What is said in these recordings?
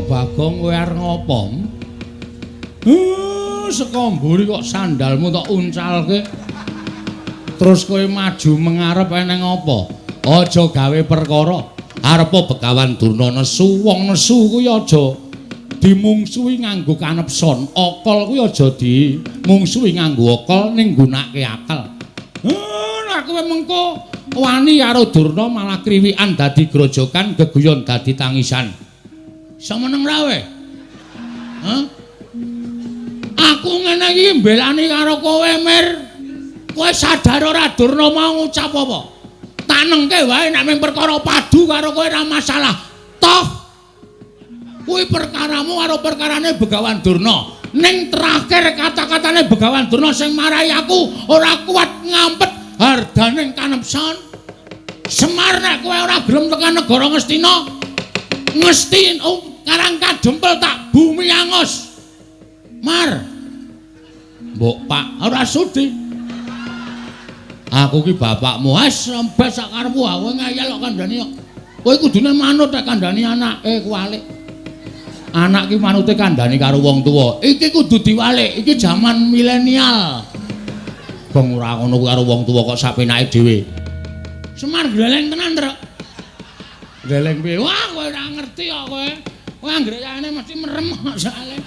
Bagong kowe arep ngopo? Saka mburi kok sandalmu tok uncalke. Terus kowe maju mengarep eneng apa? Aja gawe perkara. Arepa Begawan Durna nesu, wong nesu kuwi aja dimungsuhi nganggo kanepson. Akal kuwi aja dimungsuhi nganggo akal ning nggunakake akal. Nek kowe mengko wani karo Durna malah kriwikan dadi grojokan, geguyon dadi tangisan. Iso meneng ra kowe? Hah? Aku ngene iki mbelani karo kowe, Mir. Kowe sadar ora Durna mau ngucap apa? Tanengke wae nek mung perkara padu karo kowe ora masalah. Toh kuwi perkaramu karo perkarane Begawan Durna. Ning terakhir kata-katane Begawan Durna sing marai aku ora kuat ngampet hardaning kanepson. Semar nek kowe ora gelem tekan negara Ngastina, Ngesti Karang Kadempel tak bumi angus. Mar. Mbok Pak ora sudi. Aku ki bapakmu, wis rembes sak karepmu, kowe ngeyel kok kandhani kok. Kowe kudune manut nek kandhani anake kuwalik. Anak ki manute kandhani karo wong tuwa. Iki kudu diwalik, iki jaman milenial. Bong ora ngono karo wong tuwa kok sapenake dhewe. Semar gleleng tenan, Truk. Gleleng piye? Wah, kowe ora ngerti kok kowe. Kowe anggere yane mesti merem kok soalé.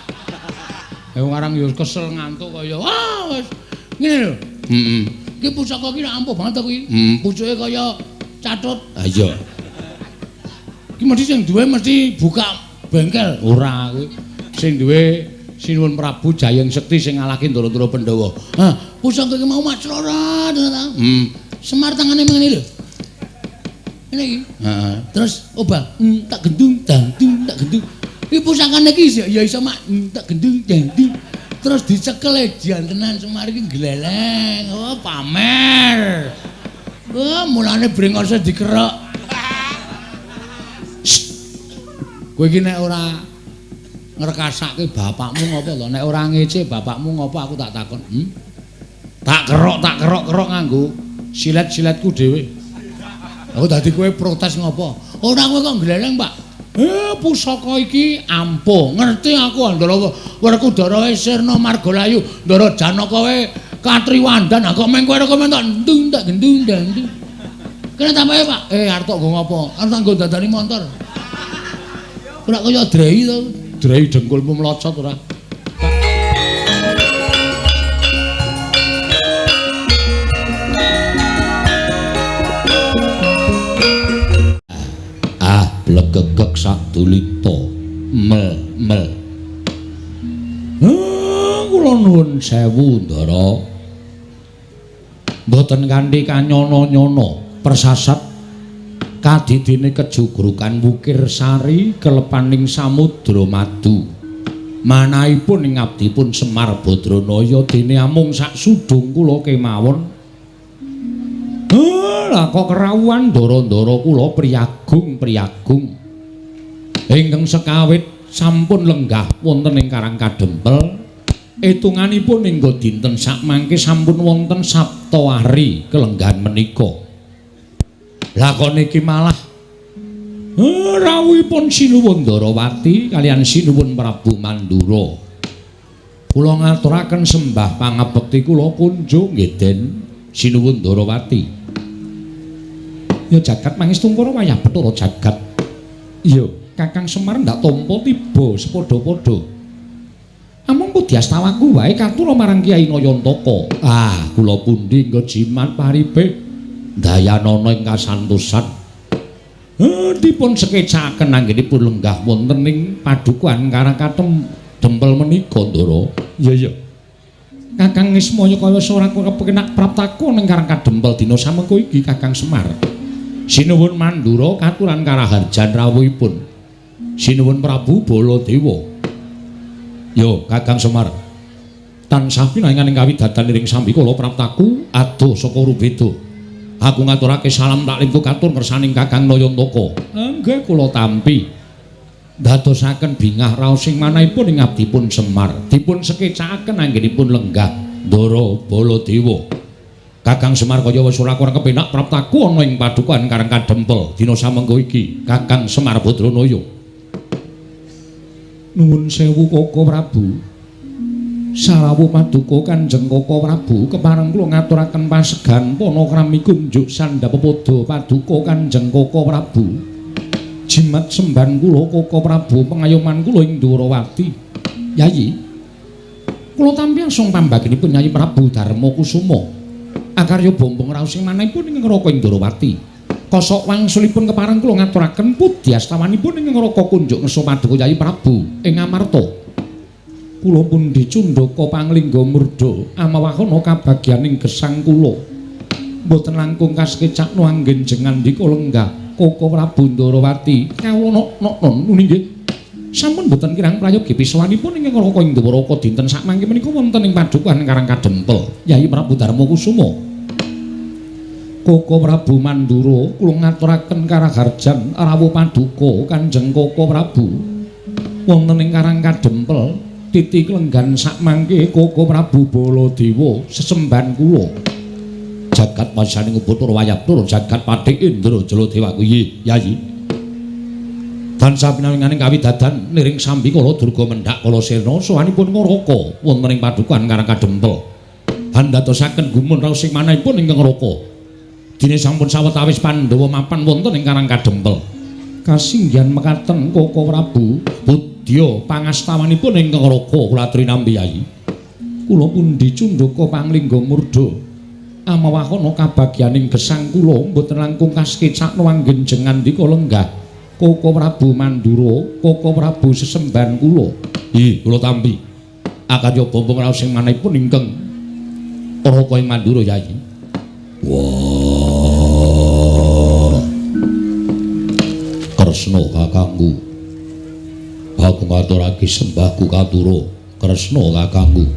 Wong arang yo kesel ngantuk kaya wah wis ngene lho. Heeh. Iki pusaka iki ampuh banget to kuwi. Pucuke kaya catut. Ha iya. Iki mesti sing duwe mesti buka bengkel. Ora kuwi. Sing duwe Sinuwun Prabu Jayeng Sekti sing ngalahke Ndara-ndara Pandhawa. Ha, pusaka iki mau maclora ta. Semar tangane ngene lho. Ngene iki. Heeh. Terus obah, tak gendung, dang dung, tak gendung. Iki pusakane iki ya iso mak tak gendung, dang dung. Terus dicekel jantenan Semar iki gleleng. Oh, pamer. Oh, mulane brengose dikerok. Kowe iki nek ora ngrekasake bapakmu ngopo to? Nek ora ngece bapakmu ngopo aku tak takon. Tak kerok-kerok nganggo silet-siletku dhewe. Aku dadi kowe protes ngopo? Ora kowe kok gleleng, Pak. Pusaka iki ampuh. Ngerti aku Ndara Werkudara Sirna Margalayu, Ndara Janaka wae katriwandan. Kok meng kowe kok mentok ndung tak gendung ndang. Kene tambahe, Pak. Arep tok nggo ngopo? Arep tak nggo dandani montor. Ora kaya drei to. Drei dengkulmu mlocot ora. Ah, blegegeg sadulita. Mel mel. Kula nuwun sewu, Ndara. Mboten kanthi kanyono-nyono persasat kadidine kejugrukan Wukir Sari kelepaning samudra madu. Manahipun ing abdipun Semar Badranaya dene amung sak sudung kula kemawon. Lah kok kerawuhan ndara-ndara kula priyagung-priyagung ingkang sekawit sampun lenggah wonten ing Karang Kadempel. Etunganipun hingga dinten sakmangke sampun wonten saptawari kelenggahan menika. Lah kok niki malah rawuhipun Sinuwun Ndarawati kaliyan Sinuwun Prabu Mandura. Kula ngaturaken sembah pangabekti kula kunjung nggih Den Sinuwun Ndarawati. Ya jagat mangestungkara wayah Bathara jagat. Iya, Kakang Semar ndak tampa tiba sepadha-padha. Amung pudyastawaku wae katura marang Kyai Nayantaka. Ah, kula pundi nggo jimat paripe dayanana ing kasantosan. Dipun sekecaken anggenipun lenggah wonten ing padukuhan Karang Kadempel menika, Ndara. Iya, iya. Kakang Ismaya kaya ora kepenak praptaku ning Karang Kadempel dina samengko iki Kakang Semar. Sinuwun Mandura katuran karaharjan rawuhipun Sinuwun Prabu Baladewa. Yo, Kakang Semar. Tansah pinangan ing kawidatan ing sambikala praptaku adoh saka Rubeda. Aku ngaturake salam taklim katur ngersaning Kakang Nayantaka. Nggih kula tampi. Dadosaken bingah raos sing manahipun ing abdipun Semar. Dipun sekecakaken anggenipun lenggah Ndara Baladewa. Kakang Semar kaya wis ora kurang kepenak praptaku ana ing padukuhan Karang Kadempel dina samengko iki. Kakang Semar Badranaya. Nuwun sewu Koko Prabu. Sarawuh paduka Kanjeng Koko Prabu, kepareng kula ngaturaken pasegan panakrami kunjuk sandhapepada paduka Kanjeng Koko Prabu. Jimat semban kula Koko Prabu, pengayoman kula ing Ndorowati. Yayi, kula tampi asung pambaginipun Yayi Prabu Darma Kusuma. Akarya bombong raos ing manahipun ing Raka Indrawati. Kosok wangsulipun kepareng kula ngaturaken pudyastawanipun ing Raka kunjuk ngersa paduka Yayi Prabu ing Amarta. Kula pundi cundaka panglingga murda amawahana kabagyaning gesang kula. Mboten langkung kasekecakno anggen jengandika lenggah Koko Prabu Ndorowati. Kawula nok-non nuni nggih. Sampun mboten kirang prayogi pisawanipun ing Raka Indawaraka dinten sakmangke menika wonten ing padukuhan Karang Kadempel Yayi Prabu Darma Kusuma. Koko Prabu Mandura kula ngaturaken karaharjan rawuh paduka Kanjeng Koko Prabu wonten ing Karang Kadempel titi klenggan sakmangke Koko Prabu Baladewa sesembahan kula. Jagat wasaning Bathara Wayabdara jagat Patih Indra Jaladewa kuwi Yayi. Tansah pinawinganing kawidadan niring sambikala durga mendhak kala sirna sowanipun Ngaraka wonten ing padukuhan Karang Kadempel. Andadosaken gumun raos ing manahipun ingkang Ngaraka. Dene sampun sawetawis Pandhawa mapan wonten ing Karang Kadempel. Kasinggihan mekaten Koko Prabu budya pangastawanipun ingkang Ngaraka kula aturi nampi Yayi. Kula pundi cundaka panglingga murda amawahana kabagyaning gesang kula mboten langkung kasekecakno anggen jengandika lenggah Koko Prabu Mandura, Koko Prabu sesembahan kula. Nggih, kula tampi. Akarya bombong raos ing manahipun ingkang Raka ing Mandura Yayi. Wah. Kresna kakangku. Aku ngaturake sembahku katura Kresna kakangku.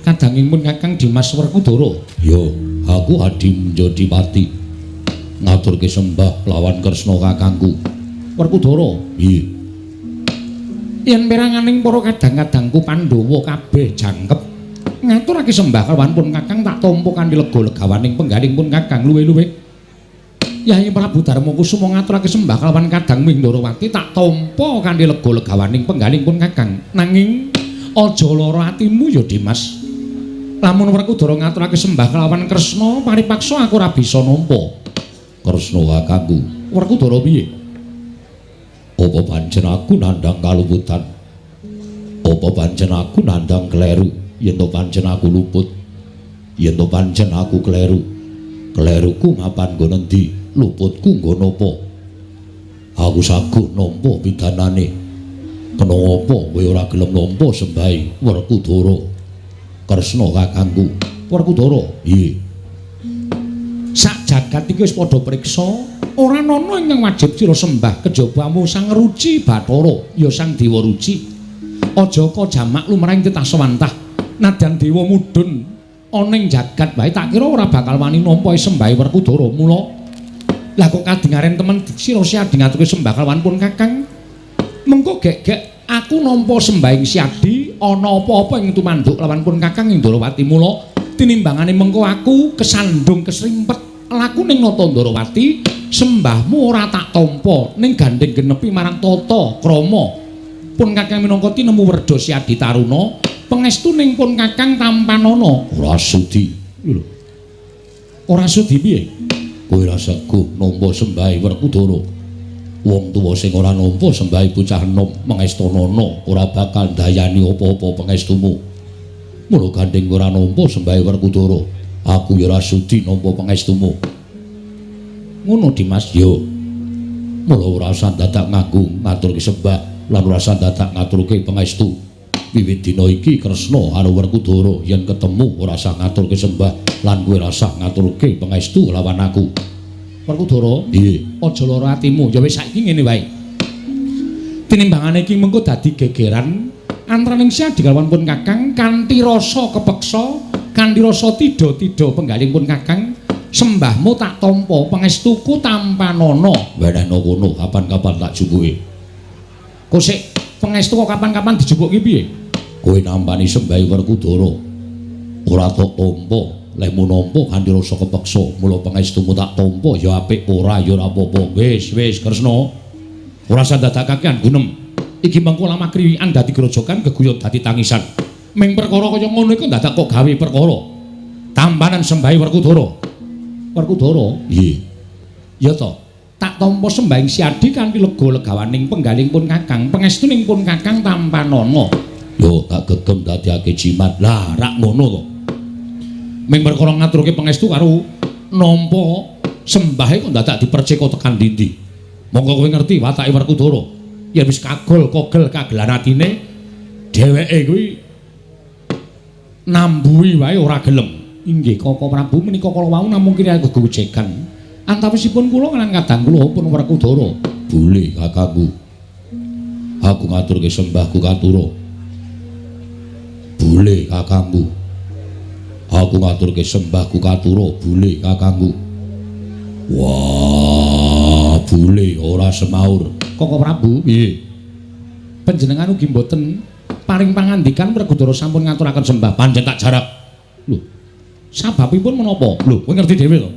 Kadangipun Kakang Dimas Werkudara. Ya, aku Adi Njodipati. Ngaturke sembah lawan Kresna kakangku. Werkudara. Nggih. Yen peranganing para kadang-kadangku Pandhawa kabeh jangkep ngaturake sembah kelawan pun Kakang tak tampa kanthi lega legawaning penggaling pun Kakang luwih-luwih. Yayi Prabu Darma Kusuma ngaturake sembah kelawan kadang Mindrawati tak tampa kanthi lega legawaning penggaling pun Kakang. Nanging aja lara atimu ya Dimas. Lamun Werkudara ngaturake sembah kelawan Kresna paripaksa aku ora bisa nampa. Kresna kakangku. Werkudara piye? Apa pancen aku nandhang kaluputan? Apa pancen aku nandhang kleru? Yen to pancen aku luput, yen to pancen aku kleru. Kleruku mapan nggon endi? Luputku nggon apa? Aku saguh nampa pidanane. Kena apa kowe ora gelem nampa sembahe Werkudara? Kresna kakangku. Werkudara, nggih. Sak jagat iki wis padha priksa, ora ana ingkang wajib sira sembah kejaba amung Sang Ruci Bathara, ya Sang Dewa Ruci. Aja kajamak lumrahing titah sewantah. Nadyan dewa mudhun ana ing jagat wae tak kira ora bakal wani nampa sembahe Werkudara. Mula lah kok kadingaren temen sira Siadi ngaturke sembah kelawan pun Kakang. Mengko gek-gek aku nampa sembahing Siadi ana apa-apa ing tumanduk lawan pun Kakang ing Ndorowati. Mula tinimbangane mengko aku kesandung kesrimpet laku ning Nata Ndorowati, sembahmu ora tak tampa ning gandeng genepi marang tata krama. Pun Kakang minangka tinemu werda Siadi Taruna, pangestuning pun Kakang tampanana. Ora sudi. Lho. Ora sudi piye? Kowe ora saguh nampa sembahe Werkudara. Wong tuwa sing ora nampa sembahe bocah enom mengestanana ora bakal ndayani apa-apa pangestumu. Mula gandeng ora nampa sembahe Werkudara, aku ya ora sudi nampa pangestumu. Ngono Dimas? Yo. Mula ora usah dadak nganggo ngaturke sembah lan ora usah dadak ngaturke pangestu. Wiwit dina iki Kresna karo Werkudara yen ketemu ora usah ngaturke sembah lan kowe ora usah ngaturke pangestu lawan aku. Werkudara, nggih, aja lara atimu. Ya wis saiki ngene wae. Tinimbangane iki mengko dadi gegeran antaraning Siadi kalawan pun Kakang kanthi rasa kepeksa, kanthi rasa tida-tida penggaling pun Kakang, sembahmu tak tampa, pangestuku tampanana. Wenehno kono kapan-kapan tak jupuke. Kok sik pangestu kok kapan-kapan dijupuki piye? Kowe nampani sembahe Werkudara ora tok tampa, lehmu nampa kanthi rasa kepeksa, mula pangestumu tak tampa ya apik ora ya ora apa-apa. Wis wis Kresna, ora usah dadak kakean gunem. Iki mengko lamah kriwikan dadi grojogan geguyon dadi tangisan. Ming perkara kaya ngono iku dadak kok gawe perkara. Tampanan sembahe Werkudara. Werkudara? Nggih. Ya to. Tak tampa sembahing Siadi kanthi lega legawaning penggaling pun Kakang, pangestuning pun Kakang tampanana. Yo tak gegem dadiake jimat. Lah rak ngono to. Ming perkara ngaturke pangestu karo nampa sembahe kok dadak dipercika tekan ndi-ndi. Monggo kowe ngerti watake Werkudara. Yen wis kagol kogel kagelan atine dheweke kuwi nambuhi wae ora gelem. Inggih Koko Prabu menika kala wau namung kira gegojegan. Antawisipun kula lan kadang kula pun Werkudara. Boleh kakangku. Aku ngaturke sembahku katura. Boleh kakangku. Aku ngaturke sembahku katura. Boleh kakangku. Wah, boleh ora semaur. Koko Prabu, piye? Panjenengan ugi mboten paring pangandikan Werkudara sampun ngaturaken sembah pancen tak jarak. Lho, sababipun menapa? Lho, kowe ngerti dhewe to?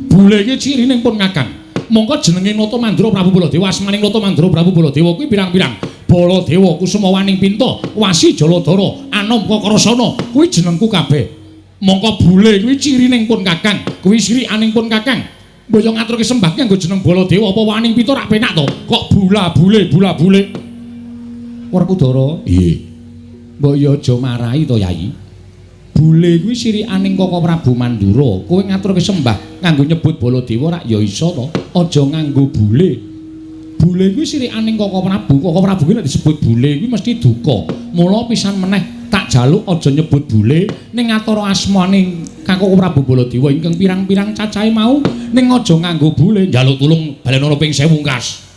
Bule iki cirine pun Kakang. Mongko jenenge Nata Mandura Prabu Baladewa, asmaning Nata Mandura Prabu Baladewa kuwi pirang-pirang. Baladewa Kusuma Waning Pinta, Wasi Jaladara, Anom Kakrasana, kuwi jenengku kabeh. Mongko bule kuwi cirine pun Kakang, kuwi sirikaning pun Kakang. Mbok yo ngaturke sembah ki nganggo jeneng Baladewa apa Waning Pinta rak penak to? Kok bula bule bula bule. Werkudara, nggih. Mbok yo aja marahi to, Yai. Bule kuwi sirikaning Koko Prabu Mandura. Kowe ngaturke sembah nganggo nyebut Baladewa rak ya iso to. Aja nganggo bule. Bule kuwi sirikaning Koko Prabu. Koko Prabu kuwi nek disebut bule kuwi mesti duka. Mula pisan meneh tak jaluk aja nyebut bule ning ngatara asmane Koko Prabu Baladewa ingkang pirang-pirang cacahe mau ning aja nganggo bule. Njaluk tulung balenono ping 1000 kas.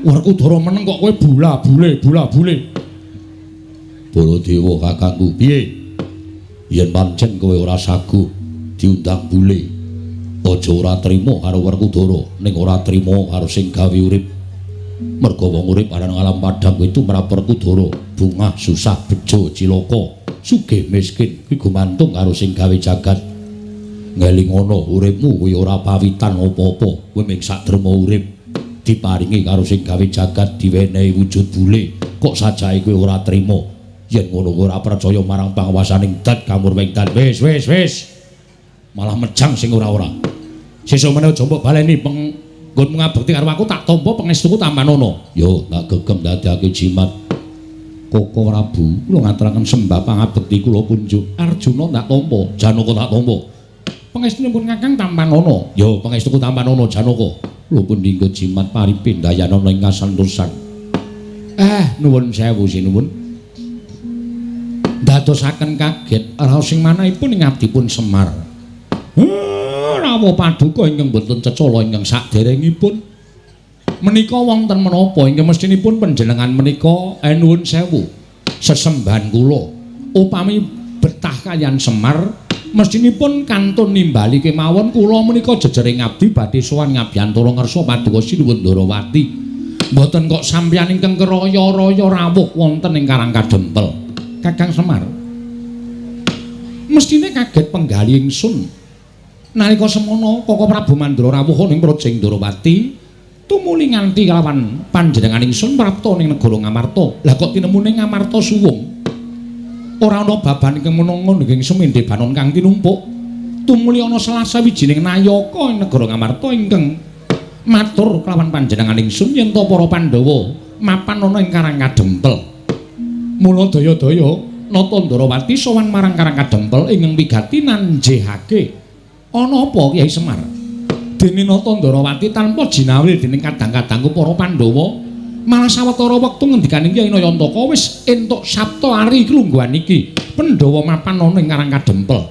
Werkudara meneng kok kowe bula bule bula bule. Baladewa kakangku, piye? Yen pancen kowe ora saguh diundang bule, aja ora trima karo Werkudara, ning ora trima karo sing gawe urip. Merga wong urip aran alam padhang kuwi tumrap Werkudara, bungah susah bejo cilaka, sugih miskin kuwi gumantung karo sing gawe jagat. Ngelingono uripmu kuwi ora pawitan apa-apa, kowe mung sak derma urip diparingi karo sing gawe jagat diwenehi wujud bule, kok sajae kowe ora trima. Yen ngono ora percaya marang panguwasaning dat kamurwing dan. Wis wis wis. Malah mejang sing ora-ora. Sesuk meneh aja mbok baleni penggonmu ngabekti karo aku tak tampa pangestuku tampanana. Yo tak gegem dadekake jimat. Koko Prabu, kula ngaturaken sembah pangabekti kula kunjuk. Arjuna tak tampa, Janaka tak tampa. Pangestunipun Kakang tampanana. Yo pangestuku tampanana Janaka. Kula pun dinggo jimat paripindayanana ing kasantosan. Nuwun sewu sinuwun. Dadosaken kaget raos sing manahipun ing abdipun Semar. Rawuh paduka ingkang boten cecala ingkang saderengipun. Menika wonten menapa ingkang mestinipun panjenengan menika nuwun sewu sesembahan kula. Upami betah kaliyan Semar mestinipun kantun nimbali kemawon kula menika jejering abdi badhe sowan ngabiyantara ngersa paduka Sinuwun Ndarawati. Mboten kok sampeyan ingkang keraya-raya rawuh wonten ing Karang Kadempel. Kakang Semar mestine kaget penggali ingsun nalika semono Koko Prabu Mandura rawuh ning Praja Ndarawati tumuli nganti kalawan panjenengan ingsun prapta ning negara Ngamarta. Lah kok tinemune Ngamarta suwung ora ana baban ingkang menanga ing semende banon kang tinumpuk. Tumuli ana salah sawijining nayaka ing negara Ngamarta ingkang matur kalawan panjenengan ingsun yen to para Pandhawa mapan ana ing Karang Kadempel. Mula daya-daya Nata Ndarawati sowan marang Karang Kadempel ingkang wigati nanjehake. Ana apa Kyai Semar? Dene Nata Ndarawati tanpa jinawil dening kadang-kadangku para Pandhawa, malah sawetara wektu ngendikaning Kyai Nayantaka wis entuk sabta ari klungguhan iki. Pandhawa mapan ana ing Karang Kadempel.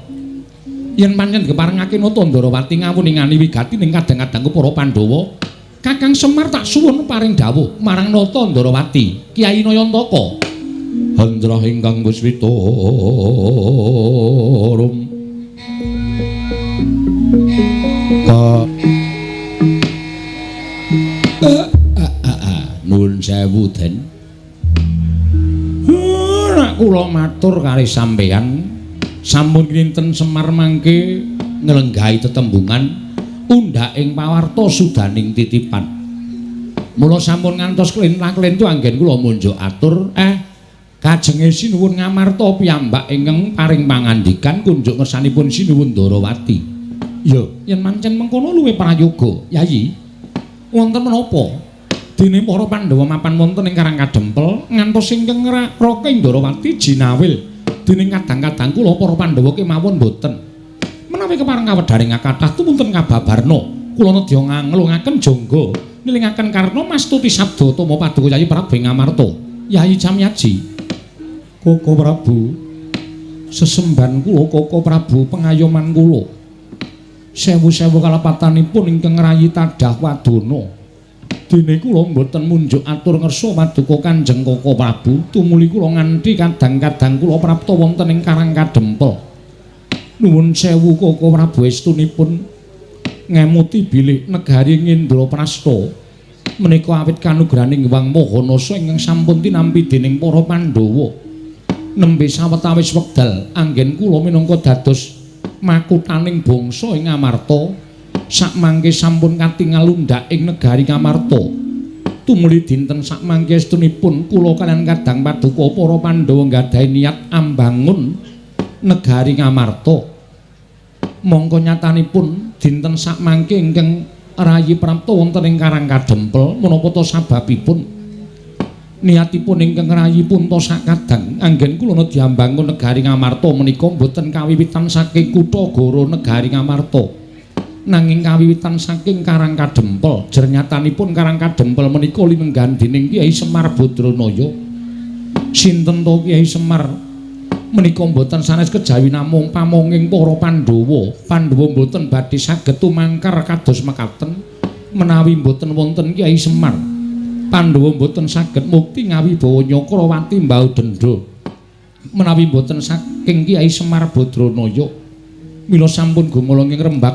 Yen pancen keparengake Nata Ndarawati ngawuningani wigati ning kadang-kadangku para Pandhawa, Kakang Semar tak suwun paring dawuh marang Nata Ndarawati, Kyai Nayantaka. Hendra ingkang wis witorum ka nuwun sewu Den. Nek kula matur kali sampeyan sampun kinten Semar mangke nglenggahi tetembungan undhaking pawarta sudaning titipan. Mula sampun ngantos klentah-klentu anggen kula munjuk atur kajenge Sinuwun Ngamarta piyambak ingkang paring pangandikan kunjuk ngersanipun Sinuwun Ndarawati. Ya, yen mancen mengkono luwih prayoga, Yayi. Wonten menapa? Dene para Pandhawa mapan wonten ing Karang Kadempel ngantos ingkang Raka Ndarawati jinawil dening kadang-kadang kula para Pandhawa kemawon boten. Menawi kepareng kawedharing kathah tumunten kababarna, kula nedya nganglungaken jangga nilingaken karna mastuti sabda tama paduka Yayi Prabu Ngamarta. Yayi Camyaji. Koko Prabu, sesembahan kula Koko Prabu pengayoman kula. Sewu-sewu kalepatanipun ingkang ngrayi tadah wadana. Dene kula mboten munjuk atur ngersa paduka Kanjeng Koko Prabu, tumuli kula nganti kadang-kadang kula prapta wonten ing Karang Kadempel. Nuwun sewu Koko Prabu estunipun ngemuti bilih negari Ngendraprasta menika awit kanugrahaning Hyang Maha Nasa ingkang sampun tinampi dening para Pandhawa. Nembe sawetawis wekdal anggen kula minangka dados makuthaning bangsa ing Ngamarta sakmangke sampun katingal lundhak ing negari Ngamarta. Tumuli dinten sakmangke estunipun kula kaliyan kadang paduka para Pandhawa nggadahi niat ambangun negari Ngamarta. Mongko nyatanipun dinten sakmangke ingkang rayi prapta wonten ing Karang Kadempel menapa ta sababipun niatipun ingkang rayi punta sakadang anggen kula nedya mbangun negari Ngamarta menika mboten kawiwitan saking kutha Goro negari Ngamarta nanging kawiwitan saking Karang Kadempel. Jernyatanipun Karang Kadempel menika linenggahan dening Kyai Semar Badranaya. Sinten to Kyai Semar menika mboten sanes kejawi namung pamonging para Pandhawa. Pandhawa mboten badhe saged tumangkar kados mekaten menawi mboten wonten Kyai Semar. Pandhawa mboten saged mukti ngawibawa Nyakrawati mbau dendha menawi mboten saking Kyai Semar Badranaya. Mila sampun gumolong ing rembag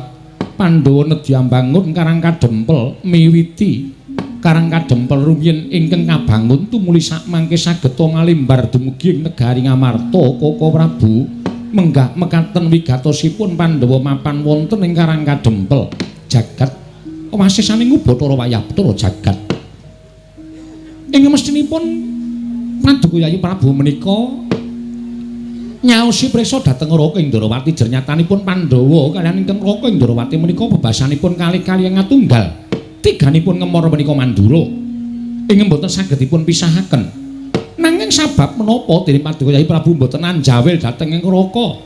Pandhawa nedya mbangun Karang Kadempel miwiti Karang Kadempel rumiyin ingkang kabangun tumuli sakmangke saged ngalimbar dumugi ing negari Ngamarta. Koko Prabu menggah mekaten wigatosipun Pandhawa mapan wonten ing Karang Kadempel jagat wasisaning Ubathara wayah Bathara jagat. Ing mestinipun paduka Yayi Prabu menika nyaosi prisa dhateng Raka Indrawati. Jernyatanipun Pandhawa kaliyan ingkang Raka Indrawati menika bebasanipun kalih-kalih ngatunggal. Tiganipun ngemor menika mandura ing mboten saged dipun pisahaken. Nanging sabab menapa dene paduka Yayi Prabu mboten anjawil dhateng ing Raka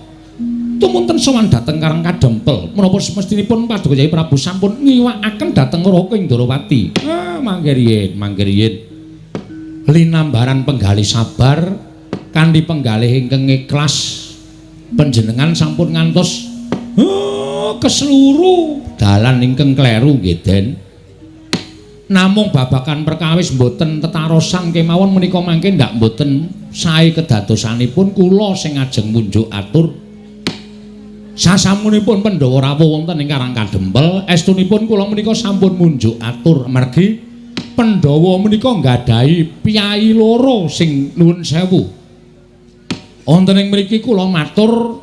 tumunten sowan dhateng Karang Kadempel? Menapa semestinipun paduka Yayi Prabu sampun ngiwakaken dhateng Raka Indrawati? Ah, mangke riyin, mangke riyin. Linambaran penggalih sabar kanthi penggalih ingkang ikhlas panjenengan sampun ngantos keseluruh dalan ingkang kleru nggih Den. Namung babagan perkawis mboten tetarosan kemawon menika mangke ndak mboten sae kedadosanipun kula sing ajeng munjuk atur. Sasampunipun Pandhawa rawuh wonten ing Karang Kadempel estunipun kula menika sampun munjuk atur amargi Pandhawa menika nggadahi piyayi loro sing nuwun sewu. Wonten ing mriki kula matur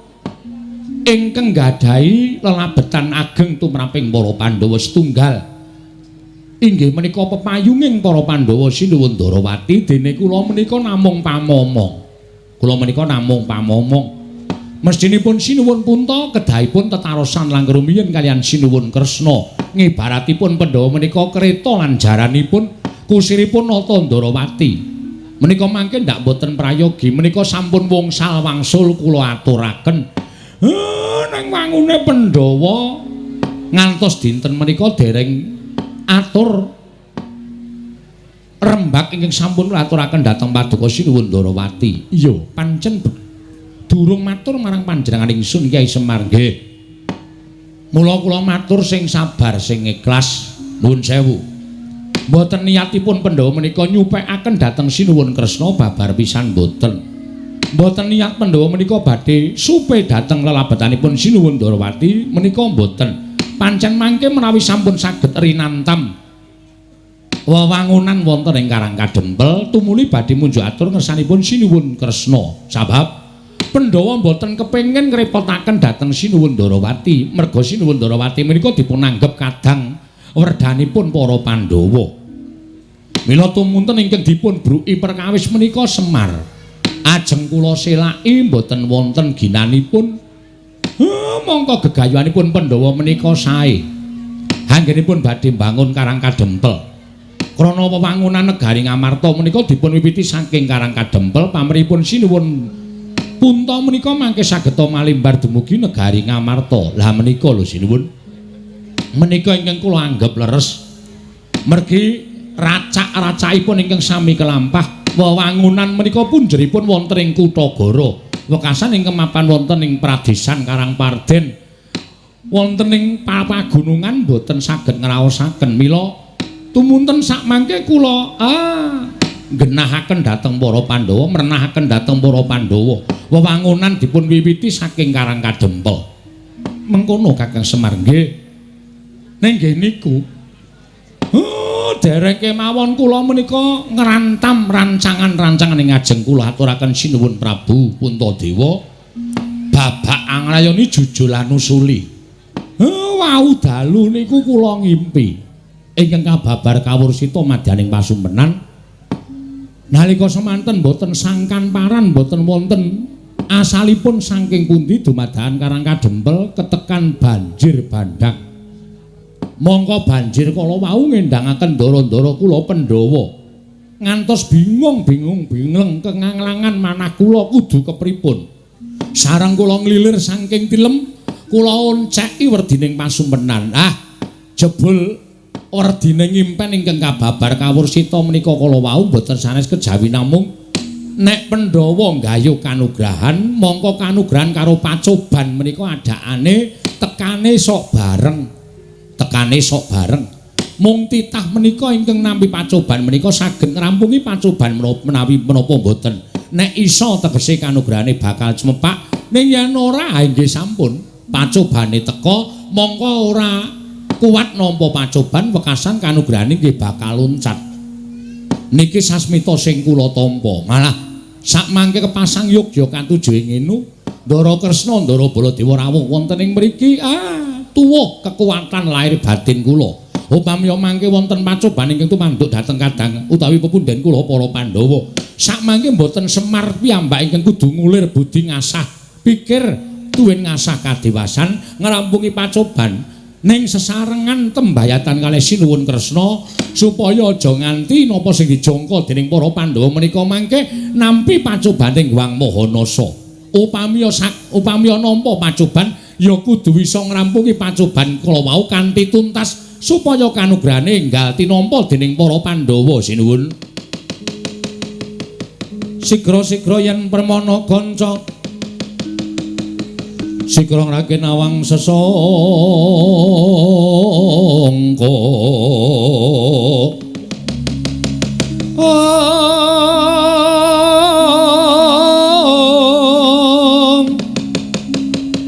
ingkang nggadahi lelabetan ageng tumraping para Pandhawa setunggal. Inggih menika pepayunging para Pandhawa Sinuwun Ndarawati, dene kula menika namung pamomong. Kula menika namung pamomong. Mestinipun Sinuwun Punta kedahipun tetarosan langkung rumiyin kaliyan Sinuwun Kresna. Ngibaratipun Pandhawa menika kereta lan jaranipun kusiripun Nata Ndarawati. Menika mangke ndak boten prayogi, menika sampun wongsal wangsul kula aturaken. Nang wangune Pandhawa ngantos dinten menika dereng atur rembag ingkang sampun kula aturaken dhateng paduka Sinuwun Ndarawati. Iya, pancen durung matur marang panjenengan ingsun Kyai Semar nggih. Mula kula matur sing sabar sing ikhlas nuwun sewu. Mboten niatipun Pandhawa menika nyupekaken dhateng Sinuwun Kresna babar pisan mboten. Mboten niat Pandhawa menika badhe supe dhateng lelabetanipun Sinuwun Ndarawati menika mboten. Pancen mangke menawi sampun saged rinantam wewangunan wonten ing Karang Kadempel tumuli badhe munjuk atur ngersanipun Sinuwun Kresna. Sabab Pandhawa mboten kepengin ngrepotaken dhateng Sinuwun Ndarawati, merga Sinuwun Ndarawati menika dipunanggep kadang werdanipun para Pandhawa. Mila tumunten ingkang dipun bruki perkawis menika Semar. Ajeng kula selaki mboten wonten ginanipun. Mongko gegayuhanipun Pandhawa menika sae. Anggenipun badhe mbangun Karang Kadempel. Krana wewangunan negari Ngamarta menika dipun wiwiti saking Karang Kadempel, pamrihipun sinuwun Punta menika mangke sageta malimbar dumugi negari Ngamarta. Lah menika lho sinuwun. Menika ingkang kula anggep leres. Mergi racak-racakipun ingkang sami kelampah, wewangunan menika punjeripun wonten ing Kutagara. Wekasan ingkang mapan wonten ing Pradesan Karangparden. Wonten ing pagunungan boten saged ngraosaken. Mila tumunten sakmangke kula nggenahaken dhateng para Pandhawa, mrenahaken dhateng para Pandhawa. Wewangunan dipun wiwiti saking Karang Kadempel. Mengkono Kakang Semar nggih. Ning nggih niku. Dereng kemawon kula menika ngrantam rancangan-rancangan ing ngajeng kula aturaken sinuwun Prabu Puntadewa. Babak anglayoni jujulan usuli. Wau dalu niku kula ngimpi ingkang kababar kawursita madyaning pasumpenan. Nalika semanten boten sangkan paran, boten wonten asalipun saking pundi dumadakan Karang Kadempel ketekan banjir bandhang. Mongko banjir kala wau ngendangaken ndara-ndara kula Pandhawa. Ngantos bingung-bingung bingleng kenganglangan manah kula kudu kepripun. Sareng kula nglilir saking tilem, kula onceki werdining pasumpenan. Ah, jebul werdine ngimpen ingkang kababar kawursita menika kala wau boten sanes kejawi namung nek Pandhawa nggayuh kanugrahan, mongko kanugrahan karo pacoban menika adakane tekane sok bareng. Tekane sok bareng. Mung titah menika ingkang nampi pacoban menika saged ngrampungi pacoban menawi menapa mboten. Nek iso tegese kanugrahane bakal cumepak, ning yen ora nggih sampun pacobane teka mongko ora kuat nampa pacoban wekasan kanugrahane nggih bakal loncat. Niki sasmita sing kula tampa. Malah sakmangke kepasang yogya katuju ing ngenu, Ndara Kresna Ndara Baladewa rawuh wonten ing mriki. Tuwuh kekuatan lahir batin kula. Upami mangke wonten pacoban ingkang tumanduk dhateng kadang utawi pepundhen kula para Pandhawa. Sakmangke mboten Semar piyambak ingkang kudu ngulir budi ngasah pikir tuwin ngasah kadewasan ngrampungi pacoban ning sesarengan tembayatan kalih Sinuwun Kresna supaya aja nganti napa sing dijangka dening para Pandhawa menika mangke nampi pacobaning Hyang Mahanasa. Upami nampa pacoban ya kudu bisa ngrampungi pacoban kala wau kanthi tuntas supaya kanugrahane enggal tinampa dening para Pandhawa. Sinuwun. Sigra-sigra yen permana kanca sigra ngrake nawang sesangka.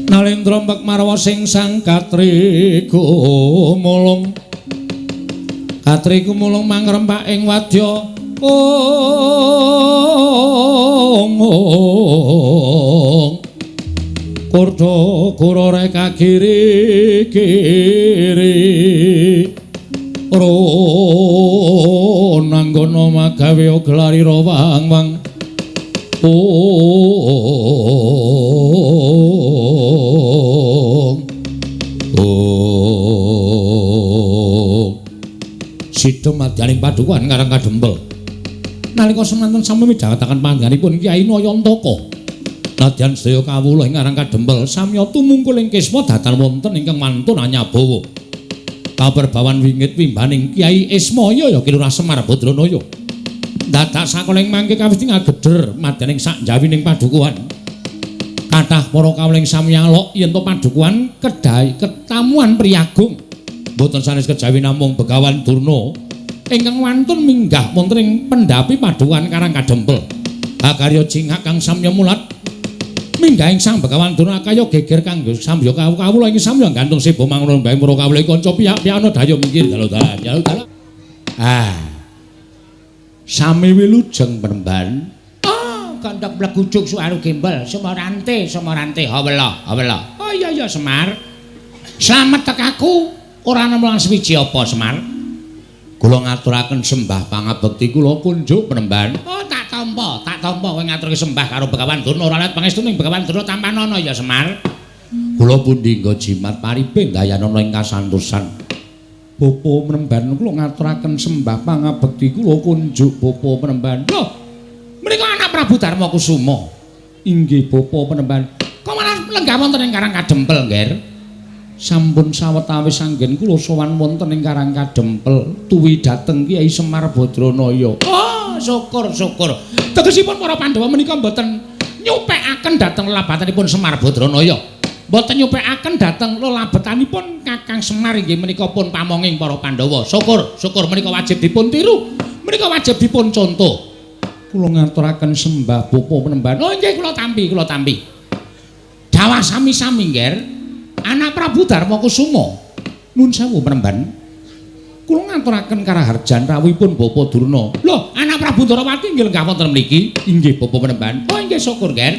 Nalendra mbek marwa sing sang katri gumulung. Katri gumulung mangrempak ing wadya. Ong. Kurda kura reka kiri kiri. Ron anggono magawe gelari rawang wang. Sida madyaning padukuhan Karang Kadempel. Nalika semanten sami midhangetaken panjenenganipun Kyai Nayantaka. Nadyan sedaya kawula ing Karang Kadempel samya tumungkul ing kisma datan wonten ingkang wantun anyabawa. Kaperbawan wingit wimbaning Kyai Ismaya ya Ki Lurah Semar Badranaya. Dadak sakoling mangke kawis ngageder madyaning sak njawining padukuhan. Kathah para kawula ing sami alok yen to padukuhan kedai ketamuan priyagung. Mboten sanes kejawi namung Begawan Durna ingkang wantun minggah wonten ing pendhapi padukuhan Karang Kadempel. Akarya cingak kang samya mulat minggah ing Sang Begawan Durna kaya geger kanggo samya kawula ing samya gantung seba mangrung bae para kawula kanca piyak-piyakna dayo minggir dalu-dalan dalu-dalan. Ah. Sami wilujeng penemban. Oh, kandhak blegujuk suaru gembel, Semarante, Semarante, hawela, hawela. Oh iya iya Semar. Slamet tekaku ora nemu lan suwiji apa Semar. Kula ngaturaken sembah pangabekti kula kunjuk Penemban. Oh, tak tampa kowe ngaturke sembah karo Begawan Durna ora let pangestuning Begawan Durna tampanana ya Semar. Kula pundi nggo jimat pariping dayanana ing kasantosan. Bapa Penemban kula ngaturaken sembah pangabekti kula kunjuk Bapa Penemban. Lho, menika anak Prabu Darma Kusuma. Inggih Bapa Penemban. Kok malah lenggah wonten ing Karang Kadempel, Ngger? Sampun sawetawis anggen kula sowan wonten ing Karang Kadempel tuwi dhateng Kyai Semar Badranaya. Oh, syukur syukur. Tegesipun para Pandhawa menika mboten nyupekaken dhateng lelabatanipun Semar Badranaya. Mboten nyupekaken dhateng lelabetanipun Kakang Semar inggih menika pun pamonging para Pandhawa. Syukur, syukur menika wajib dipun tiru. Menika wajib dipun contoh. Kula ngaturaken sembah Bapa Penemban. Oh nggih kula tampi, kula tampi. Dawah sami-sami, Ngger. Anak Prabu Darma Kusuma. Nun sewu Penemban. Kula ngaturaken karaharjan rawuhipun Bapa Durna. Lho, anak Prabu Ndorowati nggih lenggah wonten mriki. Inggih Bapa Penemban. Oh inggih syukur, Ngger.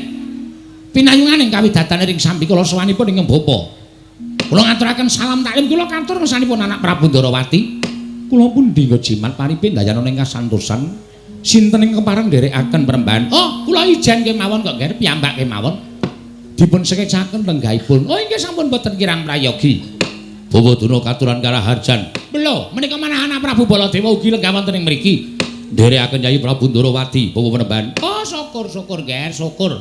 Pinayungan ing kawidatan ring sambikala sowanipun ing Bapa. Kula ngaturaken salam taklim kula katur ngersanipun anak Prabu Ndorowati. Kula pundi nggo jimat paripin dayanana ing kasantosan. Sinten ing kepareng nderekaken Penemban? Oh, kula ijen kemawon kok, Ngger, piyambak kemawon. Dipun sekecaken lenggahipun. Oh inggih sampun boten kirang prayogi. Bawa Durna katuran karaharjan. Lho, menika manah anak Prabu Baladewa ugi lenggah wonten ing mriki. Nderekaken Yayi Prabu Ndorowati, Bawa Penemban. Oh, syukur syukur, Ngger, syukur.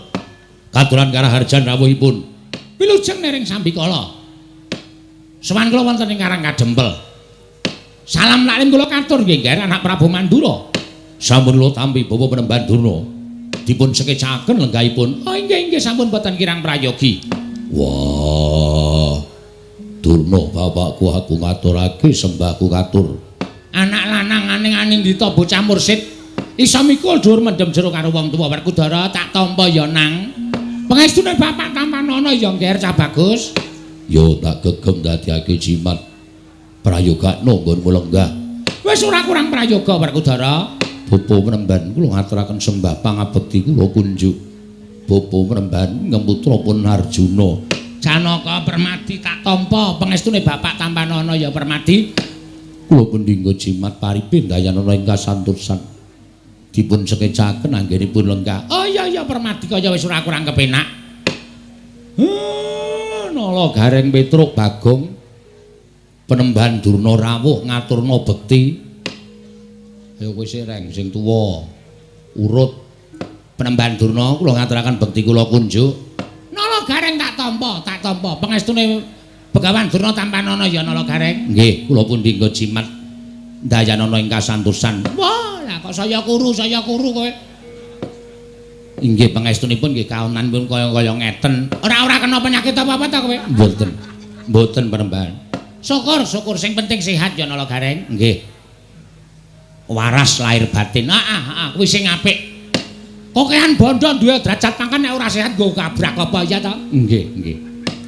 Katuran karaharjan rawuhipun. Wilujeng nering sambikala. Sowan kula wonten ing Karang Kadempel. Salam taklim kula katur nggih, Ngger, anak Prabu Mandura. Sampun kula tampi Bawa Penemban Durna. Dipun sekecaken lenggahipun. Oh inggih inggih sampun boten kirang prayogi. Wah. Durna bapakku aku ngaturake sembahku katur. Anak lanang aning-aning dita bocah mursid iso mikul dhuwur mendem jero karo wong tuwa. Werkudara tak tampa ya nang. Pangestune bapak tampanana ya Ngger cah bagus. Yo tak gegem dadiake jimat. Prayogakno nggonmu lenggah. Wis ora kurang prayoga Werkudara. Bapa Penemban kula ngaturaken sembah pangabekti kula kunjuk. Bapa Penemban ngemputra pun Arjuna. Janaka Permadi tak tampa pangestune bapak tampanana ya Permadi. Kula pundi nggo jimat paripin dayanana ing kasantosan. Dipun sekecaken anggenipun lenggah. Oh iya iya Permadi kaya wis ora kurang kepenak. Nala Gareng Petruk Bagong Penemban Durna rawuh ngaturna bekti. Ayo kowe sik reng sing tuwa. Urut Penemban Durna kula ngaturaken bekti kula kunjuk. Nala Gareng tak tampa, tak tampa. Pangestune Begawan Durna tampanana ya Nala Gareng. Nggih, kula pundi nggo jimat dayanana ing kasantosan. Wah, lah kok saya kuru kowe. Inggih pangestunipun nggih kaonanipun kaya-kaya ngeten. Ora-ora kena penyakit apa-apa ta kowe? Mboten. Mboten Penemban. Syukur, syukur sing penting sehat ya Nala Gareng. Nggih. Waras lahir batin. Heeh, kuwi sing apik. Kokean bondo duwe derajat pangkat nek ora sehat nggo kabrak apa ya ta? Nggih, nggih.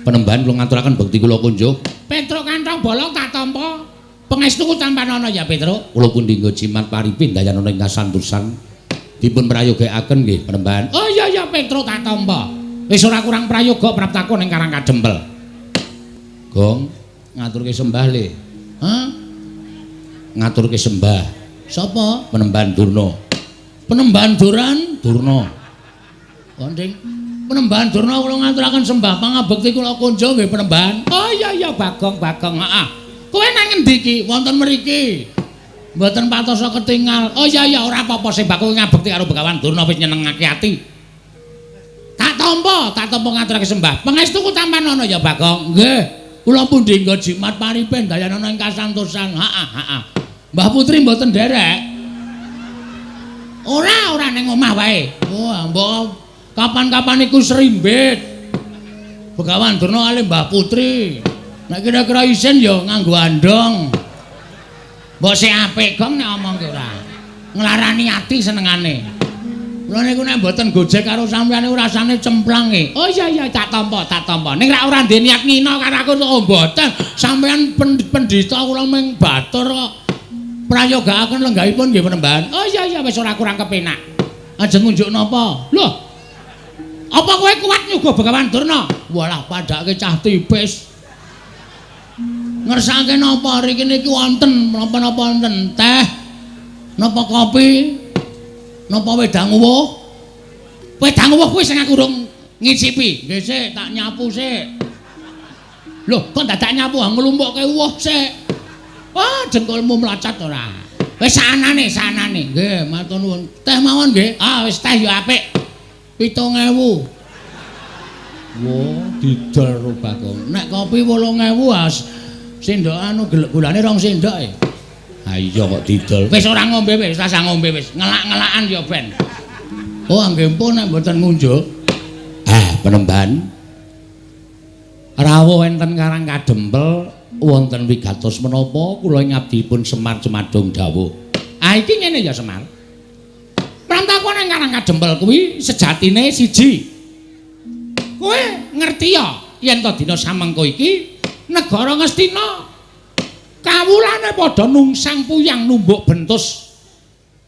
Penemban kula ngaturaken bekti kula kunjuk. Petruk kantong bolong tak tampa. Pangestuku tampanana ya Petruk. Kula pundi nggo jimat paripin dayanana ing kasantosan. Dipun prayogakaken nggih Penemban. Oh iya iya Petruk tak tampa. Wis ora kurang prayoga praptaku ning Karang Kadempel. Gong ngaturke sembah le. Hah? Ngaturke sembah. Sapa? Penemban Durna. Penemban Duran Durna. Konding Penemban Durna kula ngaturaken sembah pangabekti kula kunjung nggih Penemban. Oh iya iya Bagong Bagong heeh. Kowe nang ngendi iki? Wonten mriki. Mboten patosa ketingal. Oh iya iya ora apa-apa sembah kowe ngabekti karo Begawan Durna wis nyenengake ati. Tak tampa ngaturake sembah. Pangestuku tampanana ya Bagong. Nggih. Kula pundi nggo jimat paripen dayanana ing kasantosan. Heeh heeh. Mbah Putri mboten nderek. Ora, ora ning omah wae. Wah, mbok kapan-kapan iku serimbit. Begawan Durna kalih Mbah Putri. Nek kira-kira isin ya nganggo andong. Mbok sik apik gong nek omongke ora. Nglarani ati senengane. Kula niku nek mboten gojek karo sampeyan niku rasane cemplang e. Oh iya iya tak tampa, tak tampa. Ning rak ora ndek niat ngina karo aku oh mboten. Sampeyan pendhita kula mung batur kok. Prayogakaken lenggahipun nggih Penemban. Oh iya iya wis ora kurang kepenak. Ajeng ngunjuk napa? Lho. Apa kowe kuat nyuguh Begawan Durna? Walah padake cah tipis. Ngersake napa riki niki wonten napa-napa wonten teh, napa kopi, napa wedang uwuh? Wedang uwuh kuwi sing aku urung ngicipi. Nggih sik, tak nyapu sik. Lho, kok dadak nyapu nglumpukke uwuh sik. Wah, dengkulmu mlacat ora. Wis saanane, saanane. Nggih, matur nuwun. Teh mawon nggih. Ah, wis teh ya apik. 7.000. Wah, didol ro Bagong. Nek kopi 8.000 as sendok anu gulane 2 sendok e. Ha iya kok didol. Wis ora ngombe wis, rasah ngombe wis. Ngelak-ngelakan ya ben. Oh, nggih pun nek mboten ngunjuk. Ah, penemban. Rawuh enten Karang Kadempel wonten wigatos menapa kula ngabdipun Semar Cemadung dawuh. Ah iki ngene ya Semar. Prantaku nang Karang Kadempel kuwi sejatine siji. Kowe ngerti ya yen to dina samengko iki negara Ngastina kawulane padha nungsang puyang numbuk bentus,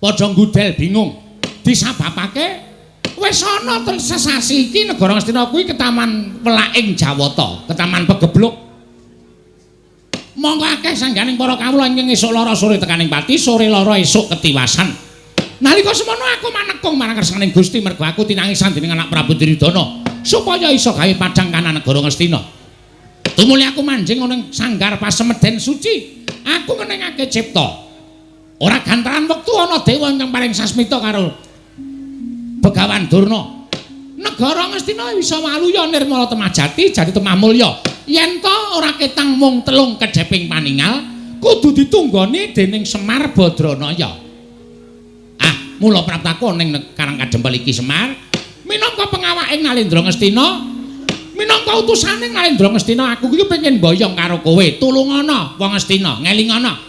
padha nggudel bingung. Disababake wis ana sesasi iki negara Ngastina kuwi ketaman welaking Jawata, ketaman pegebluk. Monggo akeh sangganing para kawula ingkang esuk lara sore tekaning pati, sore lara esuk ketiwasan. Nalika semono aku manekung marang kersaning Gusti mergo aku tinangisan dening anak Prabu Duryudana supaya iso gawe padhang kanan negara Ngastina. Tumuli aku manjing ana ing sanggar pasemeden suci, aku ngenengake cipta. Ora gantaran wektu ana dewa ingkang paring sasmita karo Begawan Durna. Negara Ngastina bisa waluya nirmala temah jati jati temah mulya. Yen to ora ketang mung telung kedheping paningal, kudu ditunggoni dening Semar Badranaya. Ah, mula praptaku ning Karang Kadempel iki Semar, minangka pengawaking Nalendra Ngastina, minangka utusane Nalendra Ngastina, aku iki pengen mboyong karo kowe. Tulungana wong Ngastina, ngelingana.